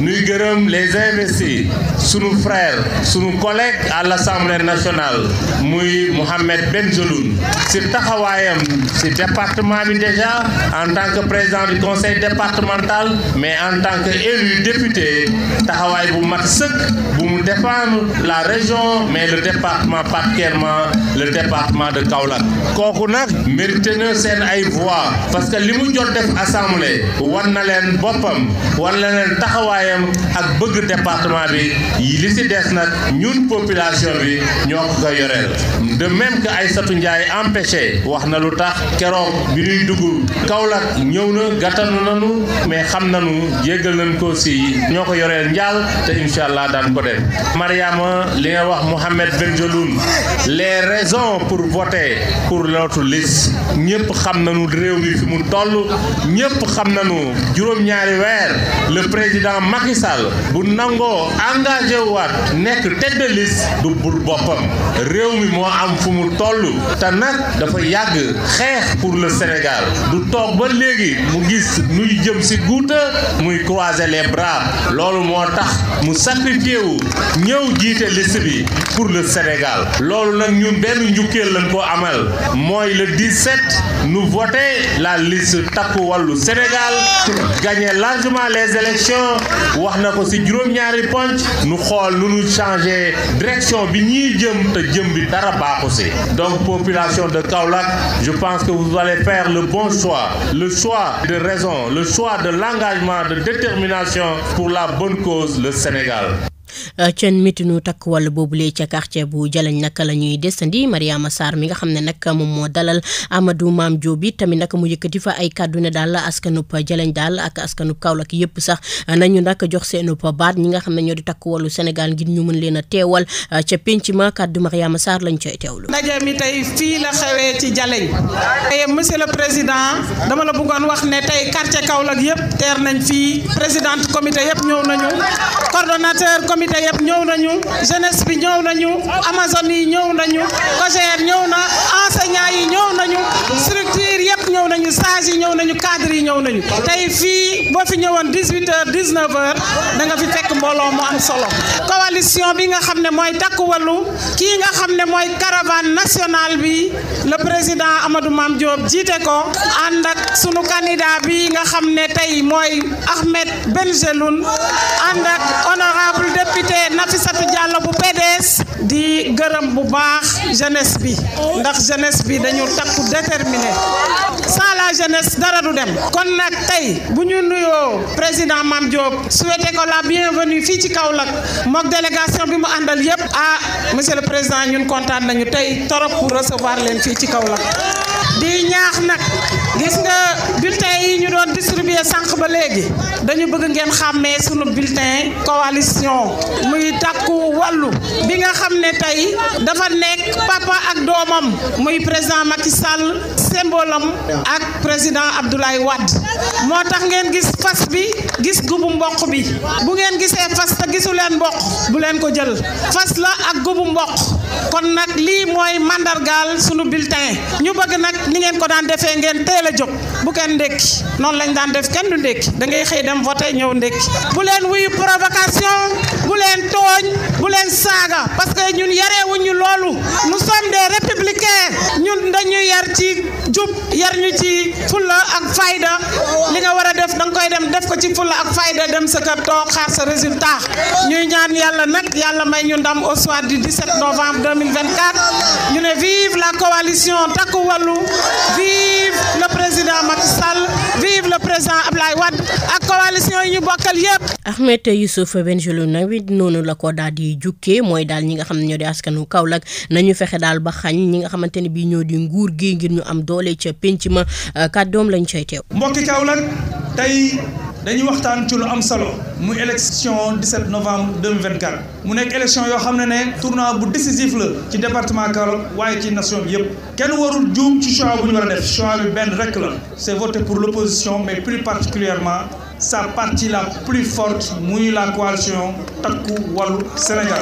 nuy gërëm les investis sunu frère sunu collègue à l'Assemblée nationale muy Mohamed Benjeloun si taxawaayam si département bi déjà en tant que président du conseil départemental mais en tant que élu député taxawaay bu mat sëkk bu mu défendre la région mais le département particulièrement le département de Kaolack kooku nag mérité na seen ay voix parce que li mu jot def assemblée wan na leen boppam wan na leen taxawaayam ak bëgg département bi li si des nag ñun population bi ñoo ko yoreel de même que Aïssatou Ndiaye empêché wax na lu tax keroog bi ñuy dugg Kaolack ñëw na gàttanu nañu mais xam nañu jéggal nañ ko si ñoo ko yoreel njaal te incha allah daan ko def Mariama li nga wax Mohamed Benjeloun les raisons pour voter pour notre liste ñëpp xam nañu réew mi fi mu toll ñëpp xam nañu juróom-ñaari weer le président Macky Sall bu nangoo engagé waat nekk tête de liste du bul boppam réew mi moo am fu mu toll te nag dafa yàgg xeex pour le Sénégal du toog ba léegi mu gis nuy jëm si guuta muy croiser les bras loolu moo tax mu sacrifié wu ñëw jiite liste bi pour le Sénégal loolu nag ñun benn njukkeel lañ ko amal mooy le 17 nous voter la liste Takku Wallu Sénégal gagner largement les élections wax na ko si juróom-ñaari ponc nu xool nu ñu changer direction bi ñuy jëm te jëm bi dara baaxu si donc population de Kaolack je pense que vous allez faire le bon choix le choix de raison le choix de l'engagement de détermination pour la bonne cause le Sénégal. ceen mitinu Takku Wallu boobule ca quartier bu Jalañ nag la ñuy desandi Mariama Sarr mi nga xam ne nag moom moo dalal Amadou Mame Diop bi tamit nag mu yëkkati fa ay kàddu ne daal askanub Jalañ daal ak askanub Kaolack yëpp sax nañu nag jox seenub baat ñi nga xam ne ñoo di Takku Wallu Sénégal ngir ñu mën leen a teewal ca penc ma kàddu Mariama Sarr lañ cay teewlu. ndaje mi tey fii la xewee ci Jalañ tey monsieur le président dama la bëggoon wax ne tey quartier Kaolack yëpp teer nañ fii présidente comité yëpp ñëw nañu coordonnateur comité yëpp ñëw nañu jeunesse bi ñëw nañu Amazone yi ñëw nañu COJER ñëw na enseignants yi ñëw nañu structure yëpp ñëw nañu sage yi ñëw nañu cadre yi ñëw nañu tey fii boo fi ñëwoon 18h 19h da nga fi fekk mbooloo mu am solo coalition bi nga xam ne mooy Takku Wallu kii nga xam ne mooy caravane nationale bi le président Amadou Mame Diop jiite ko ànd ak sunu candidat bi nga xam ne tey mooy Ahmed Benjeloun ànd ak honorable député Nafissatou Diallo bu PDS di gërëm bu baax jeunesse bi ndax jeunesse bi dañu takku déterminé sans la jeunesse dara du dem kon nag tey bu ñu nuyoo président Mame Diop souhaité ko la bienvenue fii ci Kaolack mook délégation bi mu àndal yépp monsieur le président ñun kontaan nañu tey torop pour recevoir leen fii ci Kaolack di ñaax nag gis nga bulletin yi ñu doon distribuer sànq ba léegi dañu bëgg ngeen xàmmee sunu bulletin coalition muy takku wàllu bi nga xam ne tey dafa nekk papa ak doomam muy président Macky Sall symbole am ak président Abdoulaye Wade moo tax ngeen gis fas bi gis gubu mboq bi bu ngeen gisee fas te gisu leen mboq bu leen ko jël fas la ak gubu mboq kon nag lii mooy mandargaal sunu bulletin ñu bëgg nag ni ngeen ko daan defee ngeen teel a jóg bu kenn ndékki noonu lañ daan def kenn du ndékki da ngay xëy dem voté ñëw ndékki bu leen wuyu provocation bu leen tooñ bu leen saaga parce que ñun yareewuñu loolu nous sommes des républicains ñun dañu yar ci jub yar ñu ci fulla ak fayda li nga war a def danga koy dem def ko ci fulla ak fayda dem sa kër toog xaar sa résultat ñuy ñaan yàlla nag yàlla may ñu ndam au soir du 17 novembre 2024 ñu ne vive la coalition Takku Wallu vive le président Macky Sall vive le président Abdoulaye Wade ak coalition yi ñu bokkal yépp. Ahmed Youssouf Bengelou nag noonu la ko daal di jukkee mooy daal ñi nga xam ne ñoo di askanu Kaolack nañu fexe daal ba xañ ñi nga xamante ne bii ñoo di nguur gi ngir ñu am doole ca penc ma kàddoom lañ cay teew. mbokki Kaolack tey dañuy waxtaan ci lu am solo muy élection 17 novembre 2024 mu nekk élection yoo xam ne tournant bu décisif la ci département Kaolack waaye ci nation bi yëpp kenn warul juum ci choix bu ñu war a def choix bi benn rek la c'est voter pour l'opposition mais plus particulièrement sa partie la plus forte muy la coalition Takku Wallu Sénégal.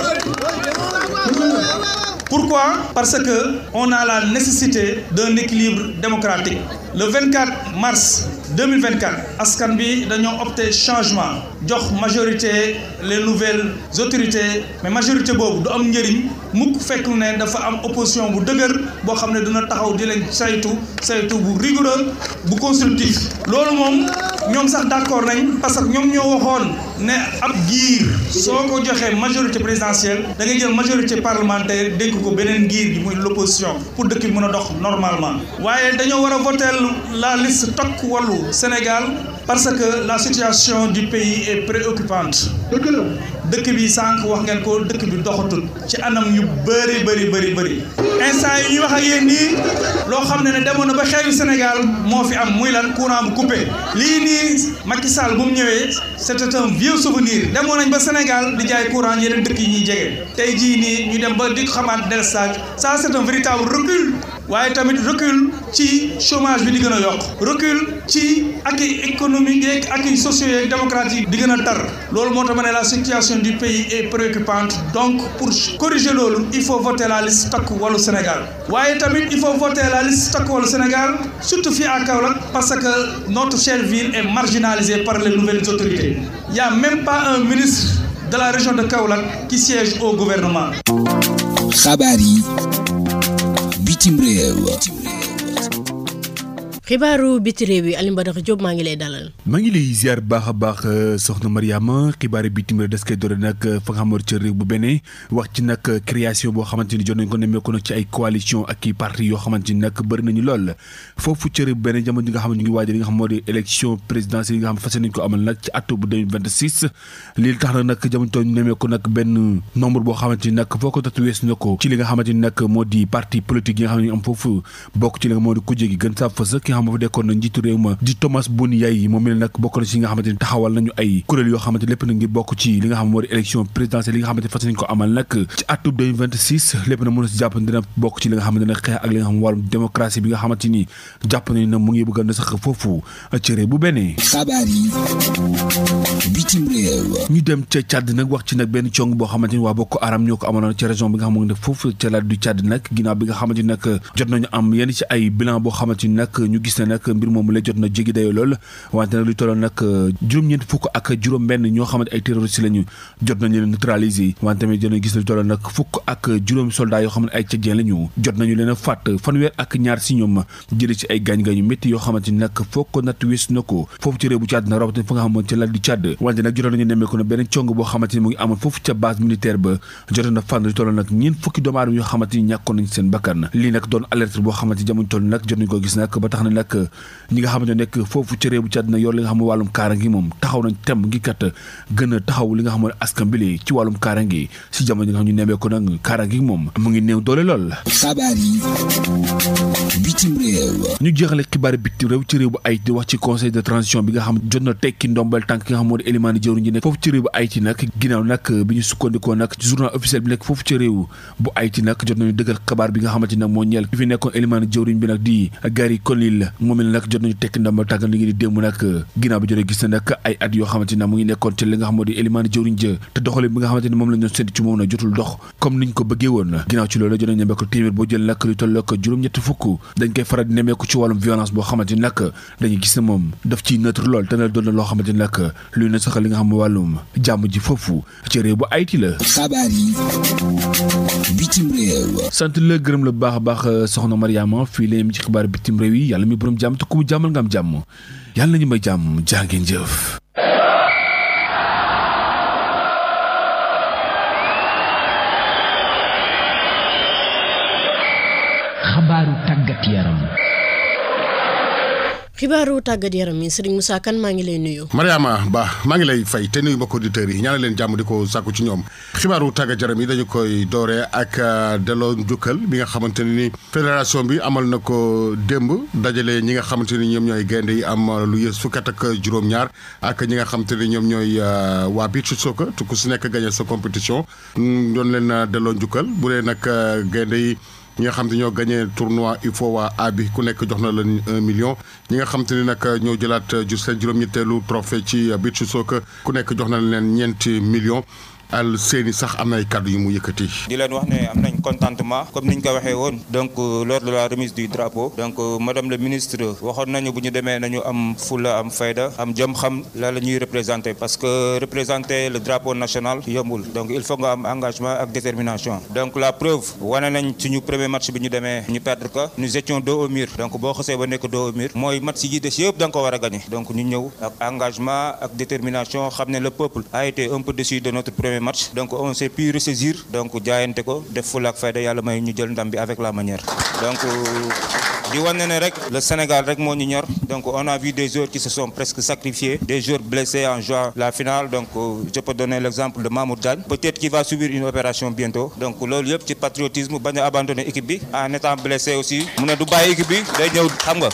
Pourquoi? Parce que on a la nécessité d'un équilibre démocratique. Le 24 mars 2024 askan bi dañoo opté changement jox majorité les nouvelles autorités mais majorité boobu du am njëriñ mukk fekk ne dafa am opposition bu dëgër boo xam ne dina taxaw di leen saytu bu rigoureux bu constructif loolu moom ñoom sax d'accord nañ parce que ñoom ñoo waxoon ne ab giir soo ko joxee majorité présidentielle da ngay jël majorité parlementaire dénk ko beneen giir gi muy l'opposition pour dëkk bi mën a dox normalement waaye dañoo war a voter la liste Takku Wallu Sénégal parce que la situation du pays est préoccupante dëkk bi sànq wax ngeen ko dëkk bi doxatul ci anam yu bëri instant yi ñuy wax ak yéen nii loo xam ne demoon na ba xeeyu Sénégal moo fi am muy lan courant bu coupé lii nii Macky Sall bu mu ñëwee c'était un vieux souvenir demoon nañ ba Sénégal di jaay courant yeneen dëkk yi ñuy jege tey jii nii ñu dem ba di xamaat délestage ça c'est un véritable recul waaye tamit recul ci chômage bi di gën a yokk recul ci acquis économique yeeg acquis sociaux yeeg démocratique di gën a tar loolu moo tax ma ne la situation du pays est préoccupante donc pour corriger loolu il faut voter la liste Takku Wallu Sénégal waaye tamit il faut voter la liste Takku Wallu Sénégal surtout fii à Kaolack parce que notre chère ville est marginalisée par les nouvelles autorités il y a même pas un ministre de la région de Kaolack qui siège au gouvernement. xabaar yi bitim réew. xibaaru biti réew yi Alioune Badara Diop maa ngi lay dalal. maa ngi lay ziar baax a baax soxna Mariama xibaari bitim réew des koy doore nag fa nga xamoon ca réew bu beneen wax ci nag création boo xamante ni jot nañ ko nemmeeku nag ci ay coalition ak i parti yoo xamante ni nag bëri nañu lool foofu ca réew bu beneen jamono ji nga xam ne ñu ngi waajal li nga xam moo di élection présidentielle yi nga xam fas nañ ko amal nag ci atu bu 2026 lii tax na nag jamono toon ñu nemmeeku nag benn nombre boo xamante ni nag foo ko tatu wees na ko ci li nga xamante ni nag moo di parti politique yi nga xam ne ñu am foofu bokk ci li nga moo di kujje gi gën saa fës xam nga fa dekkoon na njiitu réew ma di Thomas Boun Yaye moom mi nag bokk na ci nga xamante ni taxawal nañu ay kuréel yoo xamante lépp na ngir bokk ci li nga xam moo di élection présidentielle li nga xamante fas nañ ko amal nag ci atub 2026 lépp na mën a si jàpp dina bokk ci li nga xamante ne xeex ak li nga xam wàllum démocratie bi nga xamante ni jàpp nañu ne mu ngi bëgg na sax foofu ci réew bu benee xabaar yi bitim réew. ñu dem ca Tchad nag wax ci nag benn cong boo xamante ni waa Boko Haram ñoo ko amaloon ci région bi nga xam ne foofu ca la du Tchad nag ginnaaw bi nga xamante ni nag jot nañu am yenn ci ay bilan boo xamante ni nag ñu gis ne nag mbir moomu la jot na jéggi dayoo lool wante nag lu tolloon nag juróom-ñeent fukk ak juróom-benn ñoo xamante ay terroristes lañu jot nañu leen neutraliser wante tamit jot nañu gis ne lu tolloon nag fukk ak juróomi soldats yoo xam ne ay tchadien lañu jot nañu leen a fàtt fanweer ak ñaar si ñoom jëlee ci ay gaañ-gaañu métti yoo xamante ni nag foog ko natt wees na ko foofu ci réew bu Tchad nag rawatina fa nga xamoon ca lal di Tchad wante nag jotoon nañu nemmeeku na beneen cong boo xamante ni mu ngi amoon foofu ca base militaire ba jotoon na fànn lu tolloon nag ñeent fukki doomu aadama yoo xamante ni ñàkkoon nañu seen bakkan lii nag doon alerte boo xamante ni jamono toll nag jot nañu ko gis nag ba tax na nag ñi nga xamante ne nekk foofu ci réew bu ci àddina yor li nga xam ne wàllum kaaraange moom taxaw nañ tem ngi kat gën a taxaw li nga xam ne askan bi ci wàllum kaaraange si jamono nga xam ñu nemee ko nag kaaraange moom mu ngi néew doole lool. xabaar yi bitim réew. ñu jeexale xibaar bitim réew ci réew bu Haïti wax ci conseil de transition bi nga xam jot na tekki ndombal tànk ki nga xam moo di Elimane jëwriñ ji nekk foofu ci réew bu Haïti nag ginnaaw nag bi ñu sukkandikoo nag ci journal officiel bi nekk foofu ci réew bu Haïti nag jot nañu dëggal xabaar bi nga xamante nag moo ñeel fi nekkoon Elimane jëwriñ bi nag di Gary Conille moom la nag jot nañu tekki ndombal tànk li ngi di démb nag ginnaaw bi jotee gis na nag ay at yoo xamante ne mu ngi nekkoon ci li nga xam moo di Elimane jëwriñ ja te doxale bi nga xamante ne moom la ñu doon séntu ci moom nag jotul dox comme niñ ko bëggee woon ginnaaw ci loolu jot nañu nemmeeku téeméer boo jël nag lu toll ak juróom-ñetti fukk dañ koy faral di nemmeeku ci wàllum violence boo xamante ni nag dañuy gis ne moom daf ciy neutre lool te na doon na loo xamante ni nag luy na saxal li nga xam ne wàllum jàmm ji foofu ci réew bu Haïti la. xabaar yi bitim réew. sant la gërëm la bu baax a baax soxna Mariama fii la ci xibaar bitim réew yi yàlla mi borom jàmm te ku mu jàmmal nga am jàmm yàlla nañu may jàmm jaa ngeen jëf. xabaaru tàggat yaram. xibaaru tàggat yaram yi Serigne Moussa Kane maa ngi lay nuyu. Mariama Ba maa ngi lay fay te nuyu mbokki auditeurs yi ñaanal leen jàmm di ko sàkku ci ñoom xibaaru tàggat yaram yi dañu koy dooree ak delloo njukkal bi nga xamante ne ni fédération bi amal na ko démb dajale ñi nga xamante ni ñoom ñooy gaynde yi am lu yées fukki at ak juróom-ñaar ak ñi nga xamante ni ñoom ñooy waa beach soccer te ku si nekk gagné sa compétition doon leen delloo njukkal bu dee nag gaynde yi. ñi nga xam te ñoo gagné tournoi UFOA A bi ku nekk jox na leen 1 million ñi nga xam te ni nag ñoo jëlaat seen juróom-ñetteelu trophée ci beach soccer ku nekk jox na leen 4 millions al seeni sax am na ay kàddu yu mu yëkkati. di leen wax ne am nañ contentement comme niñ ko waxee woon donc lors de la remise du drapeau donc madame le ministre waxoon nañu bu ñu demee nañu am fulla am fayda am jom xam la ñuy représenter parce que représenter le drapeau national yombul donc il faut nga am engagement ak détermination donc la preuve wane nañ suñu premier match bi ñu demee ñu perdre ko nous étions dos au mur donc boo xasee ba nekk dos au mur mooy match yi des yëpp da nga ko war a gagner donc ñu ñëw ak engagement ak détermination xam ne le peuple a été un peu déçu de notre premier match donc on s'est pu ressaisir donc jaayante ko def fulla ak fayda yàlla may ñu jël ndam bi avec la manière donc di wane ne rek le Sénégal rek moo ñu ñor donc on a vu des joueurs qui se sont presque sacrifiés des joueurs blessés en jouant la finale donc je peux donner l'exemple de Mamoud Diagne peut-être qu'il va subir une opération bientôt donc loolu yëpp ci patriotisme bañ a abandonner équipe bi en étant blessé aussi mu ne du bàyyi équipe bi day ñëw xam nga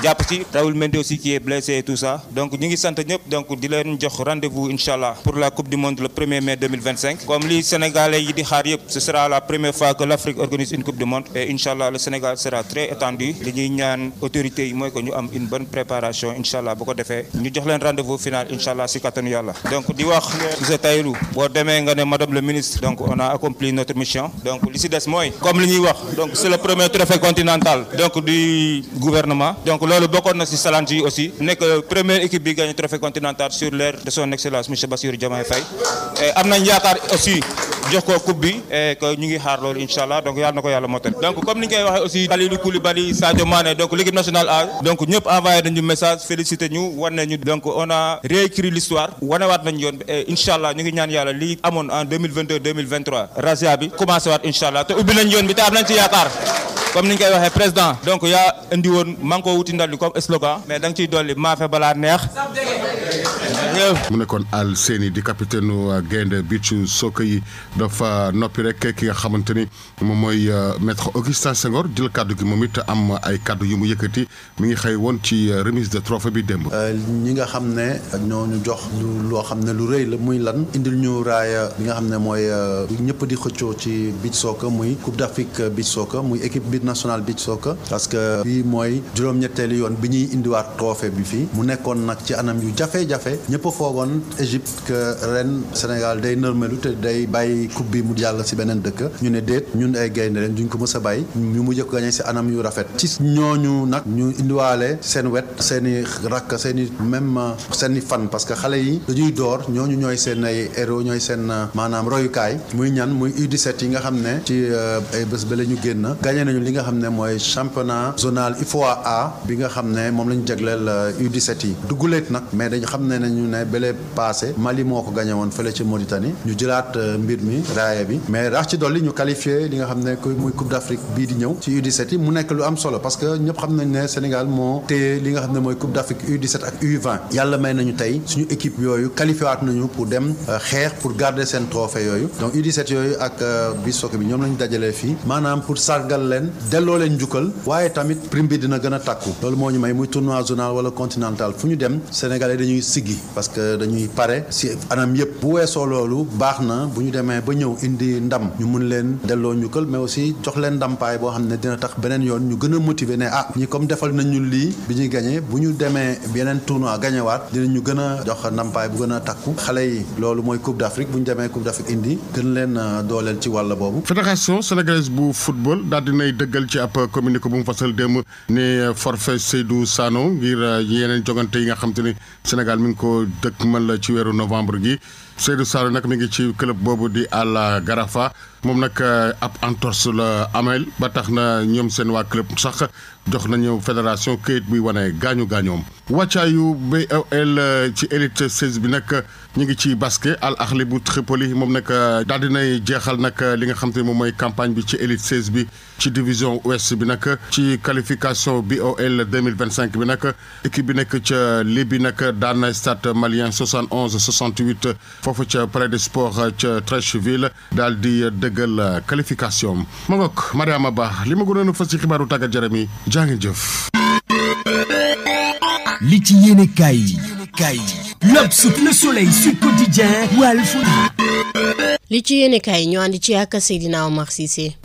jàpp ci Raoul Mendy aussi qui est blessé et tout ça donc ñu ngi sant ñëpp donc di leen jox rendez-vous inchallah pour la coupe du monde le 1er mai 2025 comme li Sénégalais yi di xaar yëpp ce sera la première fois que l'Afrique organise une coupe du monde et inchallah le Sénégal sera très étendu li ñuy ñaan autorités yi mooy que ñu am une bonne préparation inchallah bu ko defee ñu jox leen rendez-vous final inchallah si kattanu yàlla donc di wax monsieur Tahirou boo demee nga ne madame le ministre donc on a accompli notre mission donc li si des mooy comme li ñuy wax donc c'est le premier trophée continental donc du gouvernement donc loolu bokkoon na ci challenge yi aussi nekk première équipe bi gagné trophée continental sur l'ère de son excellence monsieur Bassirou Diomaye Faye et am nañ yaakaar aussi jox ko coupe bi et que ñu ngi xaar loolu inchallah donc yàlla na ko yàlla motal donc comme ni ñu koy waxee aussi Kalidou Koulibaly Sadio Mané donc l'équipe nationale A donc ñëpp envoyé nañu message félicité ñu wan nañu donc on a réécrit l'histoire wanewaat nañu yoon et inchallah ñu ngi ñaan yàlla li amoon en 2022 2023 razzia bi commencé waat inchallah te ubbi nañ yoon bi te am nañ ci yaakaar comme ni ñu koy waxee président donc yaa indi woon maa ngi ko wuti ndal li comme slogan mais da nga ciy dolli maafe balaa neex. mu nekkoon Al Seni di capitaine gaynde beach soccer yi dafa noppi rek ki nga xamante ni moom mooy maître Augustin Senghor jël kaddu gi moom it am ay kaddu yu mu yëkkati mi ngi xëy woon ci remise de trophée bi démb. ñi nga xam ne ñoo ñu jox loo xam ne lu rëy la muy lan indil ñu raaya bi nga xam ne mooy ñëpp di xëccoo ci beach soccer muy Coupe d'Afrique beach soccer muy équipe bi national beach soccer parce que bii mooy juróom-ñetteelu yoon bi ñuy indiwaat trophée bi fii mu nekkoon nag ci anam yu jafe-jafe ñëpp foogoon Égypte que ren Sénégal day nërmelu te day bàyyi coupe bi mu jàll si beneen dëkk ñu ne déet ñun ay gaynde leen duñ ko mës a bàyyi ñu mujj ko gagné si anam yu rafet ci ñooñu nag ñu indiwaale seen wet seen i rakk seen i même seen i fan parce que xale yi dañuy door ñooñu ñooy seen ay héros ñooy seen maanaam royukaay muy ñan muy U17 yi nga xam ne ci ay bés ba la ñu génn gagné nañu li nga xam ne mooy championnat zonal UFOA A bi nga xam ne moom la ñu jagleel U17 yi dugguleet nag mais dañu xam ne nañu ne bële passé Mali moo ko gagné woon fële ci Mauritanie ñu jëlaat mbir mi raaya bi mais rax ci dolli ñu qualifié li nga xam ne muy Coupe d'Afrique bii di ñëw ci U17 yi mu nekk lu am solo parce que ñëpp xam nañ ne Sénégal moo téye li nga xam ne mooy Coupe d'Afrique U17 ak U20 yàlla may nañu tey suñu équipe yooyu qualifié waat nañu pour dem xeex pour garder seen trophée yooyu donc U17 yooyu ak beach soccer bi ñoom lañu dajalee fii maanaam pour sargal leen delloo leen njukkal waaye tamit prime bi dina gën a takku loolu moo ñu may muy tournoi zonal wala continental fu ñu dem Sénégalais dañuy siggi parce que dañuy pare si anam yëpp bu weesoo loolu baax na bu ñu demee ba ñëw indi ndam ñu mun leen delloo njukkal mais aussi jox leen ndampaay boo xam ne dina tax beneen yoon ñu gën a motiver ne ñi comme defal nañu lii bi ñuy gagné bu ñu demee yeneen tournoi gagné waat dinañu gën a jox ndampaay bu gën a takku xale yi loolu mooy Coupe d'Afrique bu ñu demee Coupe d'Afrique indi gën leen dooleel ci wàll boobu. fédération sénégalaise bu football daal dinay dëggal ci ab communiqué bu mu fasal démb ne forfait Seydou Sano ngir yeneen jogante yi nga xam te ni Sénégal mi ngi ko dëkkmal ci weeru novembre gi Seydou Sano nag mi ngi ci club boobu di Al Garafa moom nag ab entorse la amel ba tax na ñoom seen waa club sax jox nañu fédération këyit buy wane gaañoom wàccaayu BOL ci élite 16 bi nag ñu ngi ci basket Al Ahli bu Tripoli moom nag daal dinay jeexal nag li nga xam te moom mooy campagne bi ci élite 16 bi ci division ouest bi nag ci qualification BOL 2025 bi nag équipe bi nekk ca Libye nag daan na Stade Malien 71-68 foofu ca Palais des Sports ca Treichville daal di dëggal qualification ma ngoog Mariama Ba li ma gënoon a fas ci xibaaru tàggat yaram yi jaa ngeen jëf. li ci yéene kaay L'Obs, Le Soleil, Sud Quotidien, Walf. li ci yéene kaay ñu àndi ci ak Seydina Omar Cissé.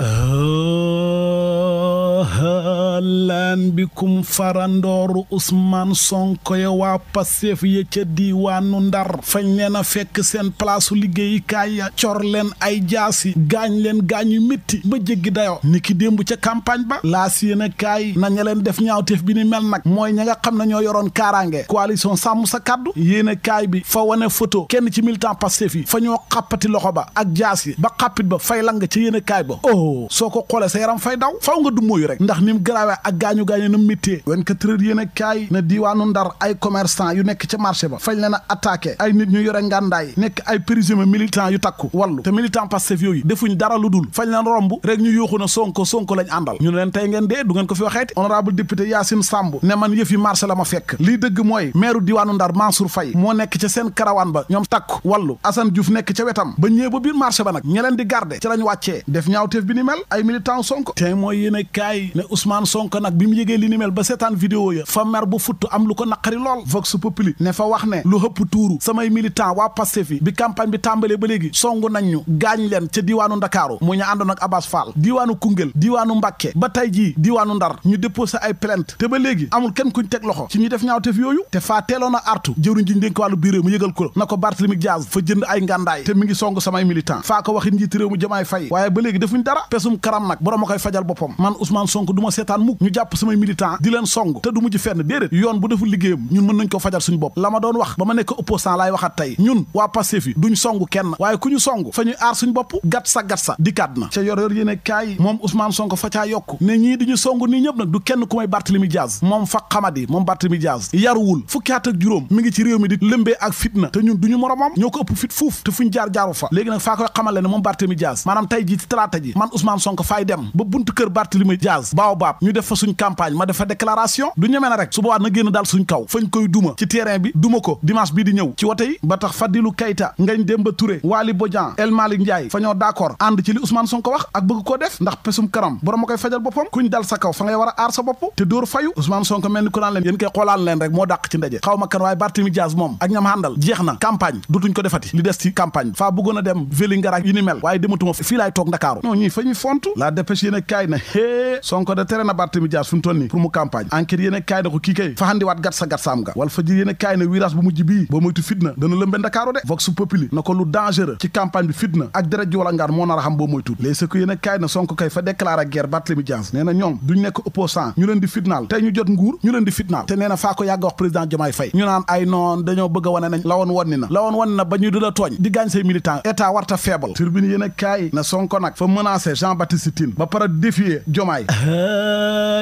lan bikum farandooru Ousmane Sonko ya waa Pastef ya ca diiwaanu Ndar fañ leen a fekk seen palaasu liggéeyukaay ya cor leen ay jaasi gaañ leen gaañu métti ba jéggi dayoo ni ki démb ca campagne ba laas yéen a kaay naña leen def ñaawteef bi ni mel nag mooy ña nga xam ne ñoo yoroon kaaraange coalition sàmm sa kaddu yéen a kaay bi fa wane photo kenn ci militant Pastef yi fa ñoo xàppati loxo ba ak jaasi ba xàppit ba fay lang ca yéen a kaay ba soo ko xoolee sa yaram fay daw faw nga du mooyu rek ndax nim garaawee ak gaañu na métier 24 heures yéen a kaay na diiwaanu Ndar ay commerçant yu nekk ca marché ba fañ leen a attaqué ay nit ñu yore ngàndaay nekk ay présumé militant yu takku wallu te militant Pastef yooyu defuñ dara lu dul fañ leen romb rek ñu yuuxu na Sonko lañ àndal ñu ne leen tey ngeen dee du ngeen ko fi waxeeti honorable député Yacine Samb ne man yëf yi marché la ma fekk lii dëgg mooy maire diiwaanu Ndar Mansour Faye moo nekk ca seen karawaan ba ñoom takku wallu Assane Diouf nekk ca wetam ba ñëwee ba biir marché ba nag ña leen di garder ci lañ wàccee def ñaawteef bi ni mel ay militant Sonko te mooy yéen a kaay ne Ousmane Sonko nag bi mu yégee li ni mel ba seetaan vidéo ya fa mer bu futt am lu ko naqari lool Vox Populi ne fa wax ne lu hëpp tuuru samay militant waa Pastef yi bi campagne bi tàmbalee ba léegi songu nañ ñu gaañ leen ca diiwaanu Ndakaaru mu ñu àndoon ak Abass Fall diiwaanu Koungheul diiwaanu Mbàkke ba tey jii diiwaanu Ndar ñu déposé ay plainte te ba léegi amul kenn kuñ teg loxo ci ñuy def ñaawteef yooyu te faa teeloon a artu jëwriñ ji ñu dénk wàllu biir réew mu yëgal ko na ko Barthélémy Dias fa jënd ay ngàndaay te mi ngi song samay militant faa ko waxit njiit réew mu Diomaye Faye waaye ba léegi defuñ dara pesum karam nag borom a koy fajal boppam man Ousmane Sonko du ma seetaan mukk ñu jàpp samay militant di leen song te du mujj fenn déedéet yoon bu deful liggéeyam ñun mën nañ ko fajal suñu bopp la ma doon wax ba ma nekk opposant laay waxaat tey ñun waa Pastef yi duñ song kenn waaye ku ñu song fa ñuy aar suñu bopp gat sa dikkaat na ca yor yéene kaay moom Ousmane Sonko fa caa yokk ne ñii di ñu song nii ñëpp nag du kenn ku may Barthélémy Dias moom fa xamadi moom Barthélémy Dias yaruwul fukki at ak juróom mi ngi ci réew mi di lëmbee ak fitna te ñun duñu moromam ñoo ko ëpp fit fuuf te fuñ jaaru fa léegi nag faa koy xamal ne moom Barthélémy Dias maanaam tey ji ci talaata ji man Ousmane Sonko faay dem ba buntu kër Barthélémy Dias baab ñu def fa suñ campagne ma def fa déclaration du ñemee na rek su boobaa na génn daal suñ kaw fañ koy duma ci terrain bi duma ko dimanche bii di ñëw ci wote yi ba tax Fadilou Keita Ngagne Demba Touré Waly Bodian El Malick Ndiaye fa ñoo d'accord ànd ci li Ousmane Sonko wax ak bëgg koo def ndax pesum karam borom a koy fajal boppam kuñ dal sa kaw fa ngay war a aar sa bopp te dóor fayu Ousmane Sonko mel ni ko naan leen yéen koy xoolaan leen rek moo dàq ci ndaje xaw ma kan waaye Barthélémy Dias moom ak ñam àndal jeex na campagne dutuñ ko defati li des ci campagne faa bëggoon a dem Vélingara yi ni mel waaye dematuma fii laay toog Ndakaaru non ñii fa ñuy fontu la dépêche yéen a kaay na Sonko de tere na Barthélémy Dias fu mu toll nii pour mu campagne enquête yéen a kaay na ko kii kay fa xandiwaat gat sa saam ga wal fa ji yéen a kaay na virage bu mujj bii boo moytu fitna dana lëmbe Ndakaaru de Vox Populi na ko lu dangereux ci campagne bi fitna ak deret ji wala ngaan moo nar a xam boo moytu léeg sa ko yéen a kaay na Sonko kay fa déclaré guerre Barthélémy Dias nee na ñoom duñ nekk opposant ñu leen di fitnaal tey ñu jot nguur ñu leen di fitnaal te nee na faa ko yàgg wax président Diomaye Faye ñu naan ay noon dañoo bëgg a wane nañ la woon wonni na ba ñu dula tooñ di gaañ say militant état warta faible turbine yéen a kaay na Sonko nag fa menacé Jean Baptiste Tine ba pare défier Diomaye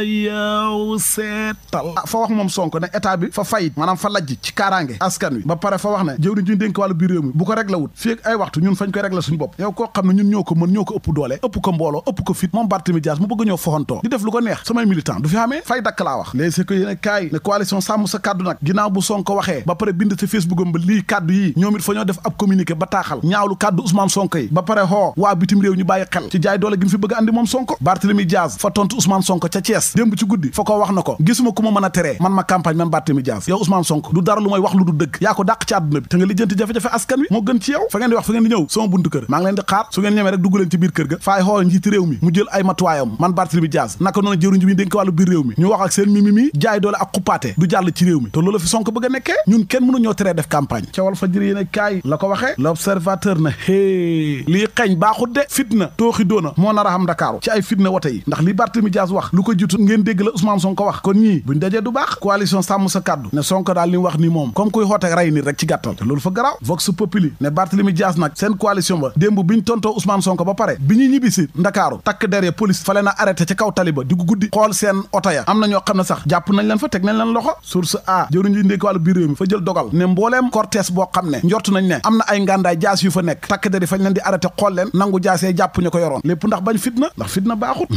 yow seetal fa wax moom Sonko ne état bi fa fayit maanaam fa lajj ci kaaraange askan wi ba pare fa wax ne jëwriñ ji ñu dénk wàllu biir réew mi bu ko réglé wut fii ak ay waxtu ñun fañ koy réglé suñu bopp yow koo xam ne ñun ñoo ko mën ñoo ko ëpp doole ëpp ko mbooloo ëpp ko fit moom Barthélémy Dias mu bëgg ñoo foxantoo di def lu ko neex samay militant du fi xamee fay dakk laa wax léegi c'est que yéen kaay ne coalition sàmm sa kàddu nag ginnaaw bu Sonko waxee ba pare bind ci Facebook am ba lii kàddu yi ñoom it fa ñoo def ab communiqué ba taaxal ñaawlu kàddu Ousmane Sonko yi ba pare xoo waa bitim réew ñu bàyyi xel ci jaay doole gi mu fi bëgg andi moom Sonko Barthélémy Dias fa tontu Ousmane Sonko ca Thiès démb ci guddi fa ko wax na ko gisuma ku ma mën a teree man ma campagne man Barthélémy Dias yow Ousmane Sonko du dara lu may wax lu du dëgg yaa ko dàq ci àdduna bi te nga lijjanti jafe-jafe askan wi moo gën ci yow fa ngeen di wax fa ngeen di ñëw sama buntu kër maa ngi leen di xaar su ngeen ñemee rek dugg leen ci biir kër ga faay xool njiiti réew mi mu jël ay matuwaayam man Barthélémy Dias naka noonu jëruñ ji bi dénk wàllu biir réew mi ñu wax ak seen mi jaay doole ak xuppaate du jàll ci réew mi te loolu fi Sonko bëgg a nekkee ñun kenn mënu ñoo teree def campagne ca wal fa jëri yéen kaay la ko waxee l'observateur na hé lii xeeñ baaxut de fitna tooxi doona moo nar a xam Ndakaaru ci ay fitna wote yi ndax li Barthélémy Dias wax lu ko jiitu ngeen dégg la Ousmane Sonko wax kon ñii buñ dajee du baax coalition sàmm sa kàddu ne Sonko daal li mu wax ni moom comme kuy xoote rey nit rek ci gàttal te loolu fa garaaw Vox Populi ne Barthélémy Dias nag seen coalition ba démb biñ tontoo Ousmane Sonko ba pare bi ñu ñibbisi Ndakaaru takk derrière police fa leen a arrêté ca kaw taliba di guddi xool seen oto ya am na ñoo xam ne sax jàpp nañ leen fa teg nañ leen loxo source a jëruñ ji ndénk wàllu biir réew mi fa jël dogal ne mbooleem cortège boo xam ne njortu nañ ne am na ay ngàndaay jaas yu fa nekk takk der yi fañ leen di arrêté xool leen nangu jaasee jàpp ñu ko yoroon lépp ndax bañ fitna ndax fitna baaxut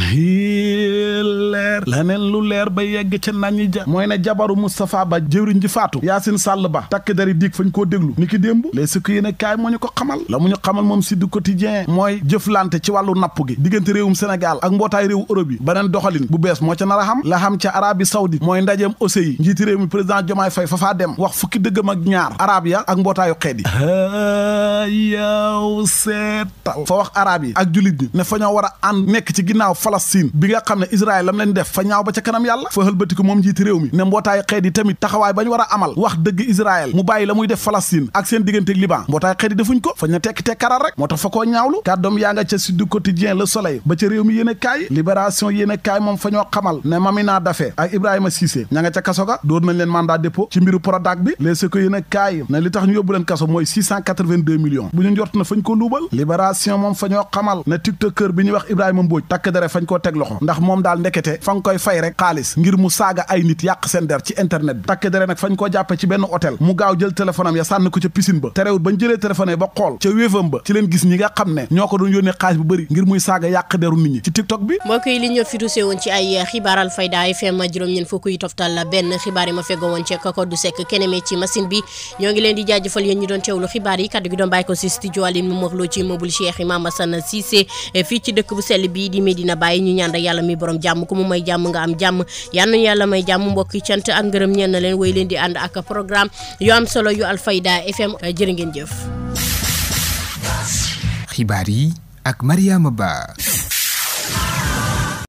leer laneen lu leer ba yegg ca nañi ja mooy ne jabaru Moustapha Ba jëwriñ ji faatu Yacine Sall Ba takk der yi diig fañ koo déglu ni ki démb les si ko yéen kaay moo ñu ko xamal la mu ñu xamal moom si du quotidien mooy jëflante ci wàllu napp gi diggante réewum Sénégal ak mbootaay réewu Europe yi beneen doxalin bu bees moo ca nar a xam la xam ca Arabie Saoudite mooy ndajeem OCI njiiti réew mi président Diomaye Faye fa faa dem wax fukki dëggam ak ñaar arab ya ak mbootaayu xeet yi yow seetal fa wax arab yi ak julit ñi ne fa ñoo war a ànd nekk ci ginnaaw Palestine bi nga xam ne Israël lam leen def fa ñaaw ba ca kanam yàlla fa xëlbatiku moom njiiti réew mi ne mbootaayu xeet yi tamit taxawaay bañ war a amal wax dëgg Israël mu bàyyi la muy def Palestine ak seen digganteeg Liban mbootaay xeet yi defuñ ko fa ñu tekki tekkaral rek moo tax fa koo ñaawlu kàddoom yaa nga ca Sud Quotidien Le Soleil ba ca réew mi yéen a kaay Libération yéen a kaay moom fa ñoo xamal ne Mamina Daffé ak Ibrahima Cissé ña nga ca kaso ga dóor nañ leen mandat dépôt ci mbiru Prodac bi léegi ko yéen a kaay ne li tax ñu yóbbu leen kaso mooy 682 millions bu ñu njort na fañ ko luubal Libération moom fa ñoo xamal ne tiktokeur bi ñuy wax Ibrahima Mbodj takk dere fañ koo teg loxo ndax moom daal ndekete fa nga koy fay rek xaalis ngir mu saaga ay nit yàq seen der ci internet bi takk dere nag fañ koo jàppe ci benn hôtel mu gaaw jël téléphone am ya sànni ko ca piscine ba terewut bañ jëlee téléphone ba xool ca wéefam ba ci leen gis ñi nga xam ne ñoo ko doon yónnee xaalis bu bëri ngir muy saaga yàq deru nit ñi ci tiktok bi mbokk yi li ñoo fi rusé woon ci ay xibaar Alfayda FM juróom-ñeent fukk yi toftal benn xibaar yi ma feggo woon ci Kodou Seck keneme ci machine bi ñoo ngi leen di jaajëfal yéen ñi doon teewlu xibaar yi kaddu gi doon bàyyi ko si studio Aline mu morloo ci immeuble Cheikh Imam Assane Cissé fii ci dëkk bu sell bii di Medina Baye ñu ñaan rek yàlla mi borom jàmm ku mu may jàmm nga am jàmm yal nañu yàlla may jàmm mbokk yi cant ak ngërëm ñeen na leen way leen di ànd ak programme yu am solo yu Alfayda FM jërë ngeen jëf. xibaar yi ak Mariama Ba.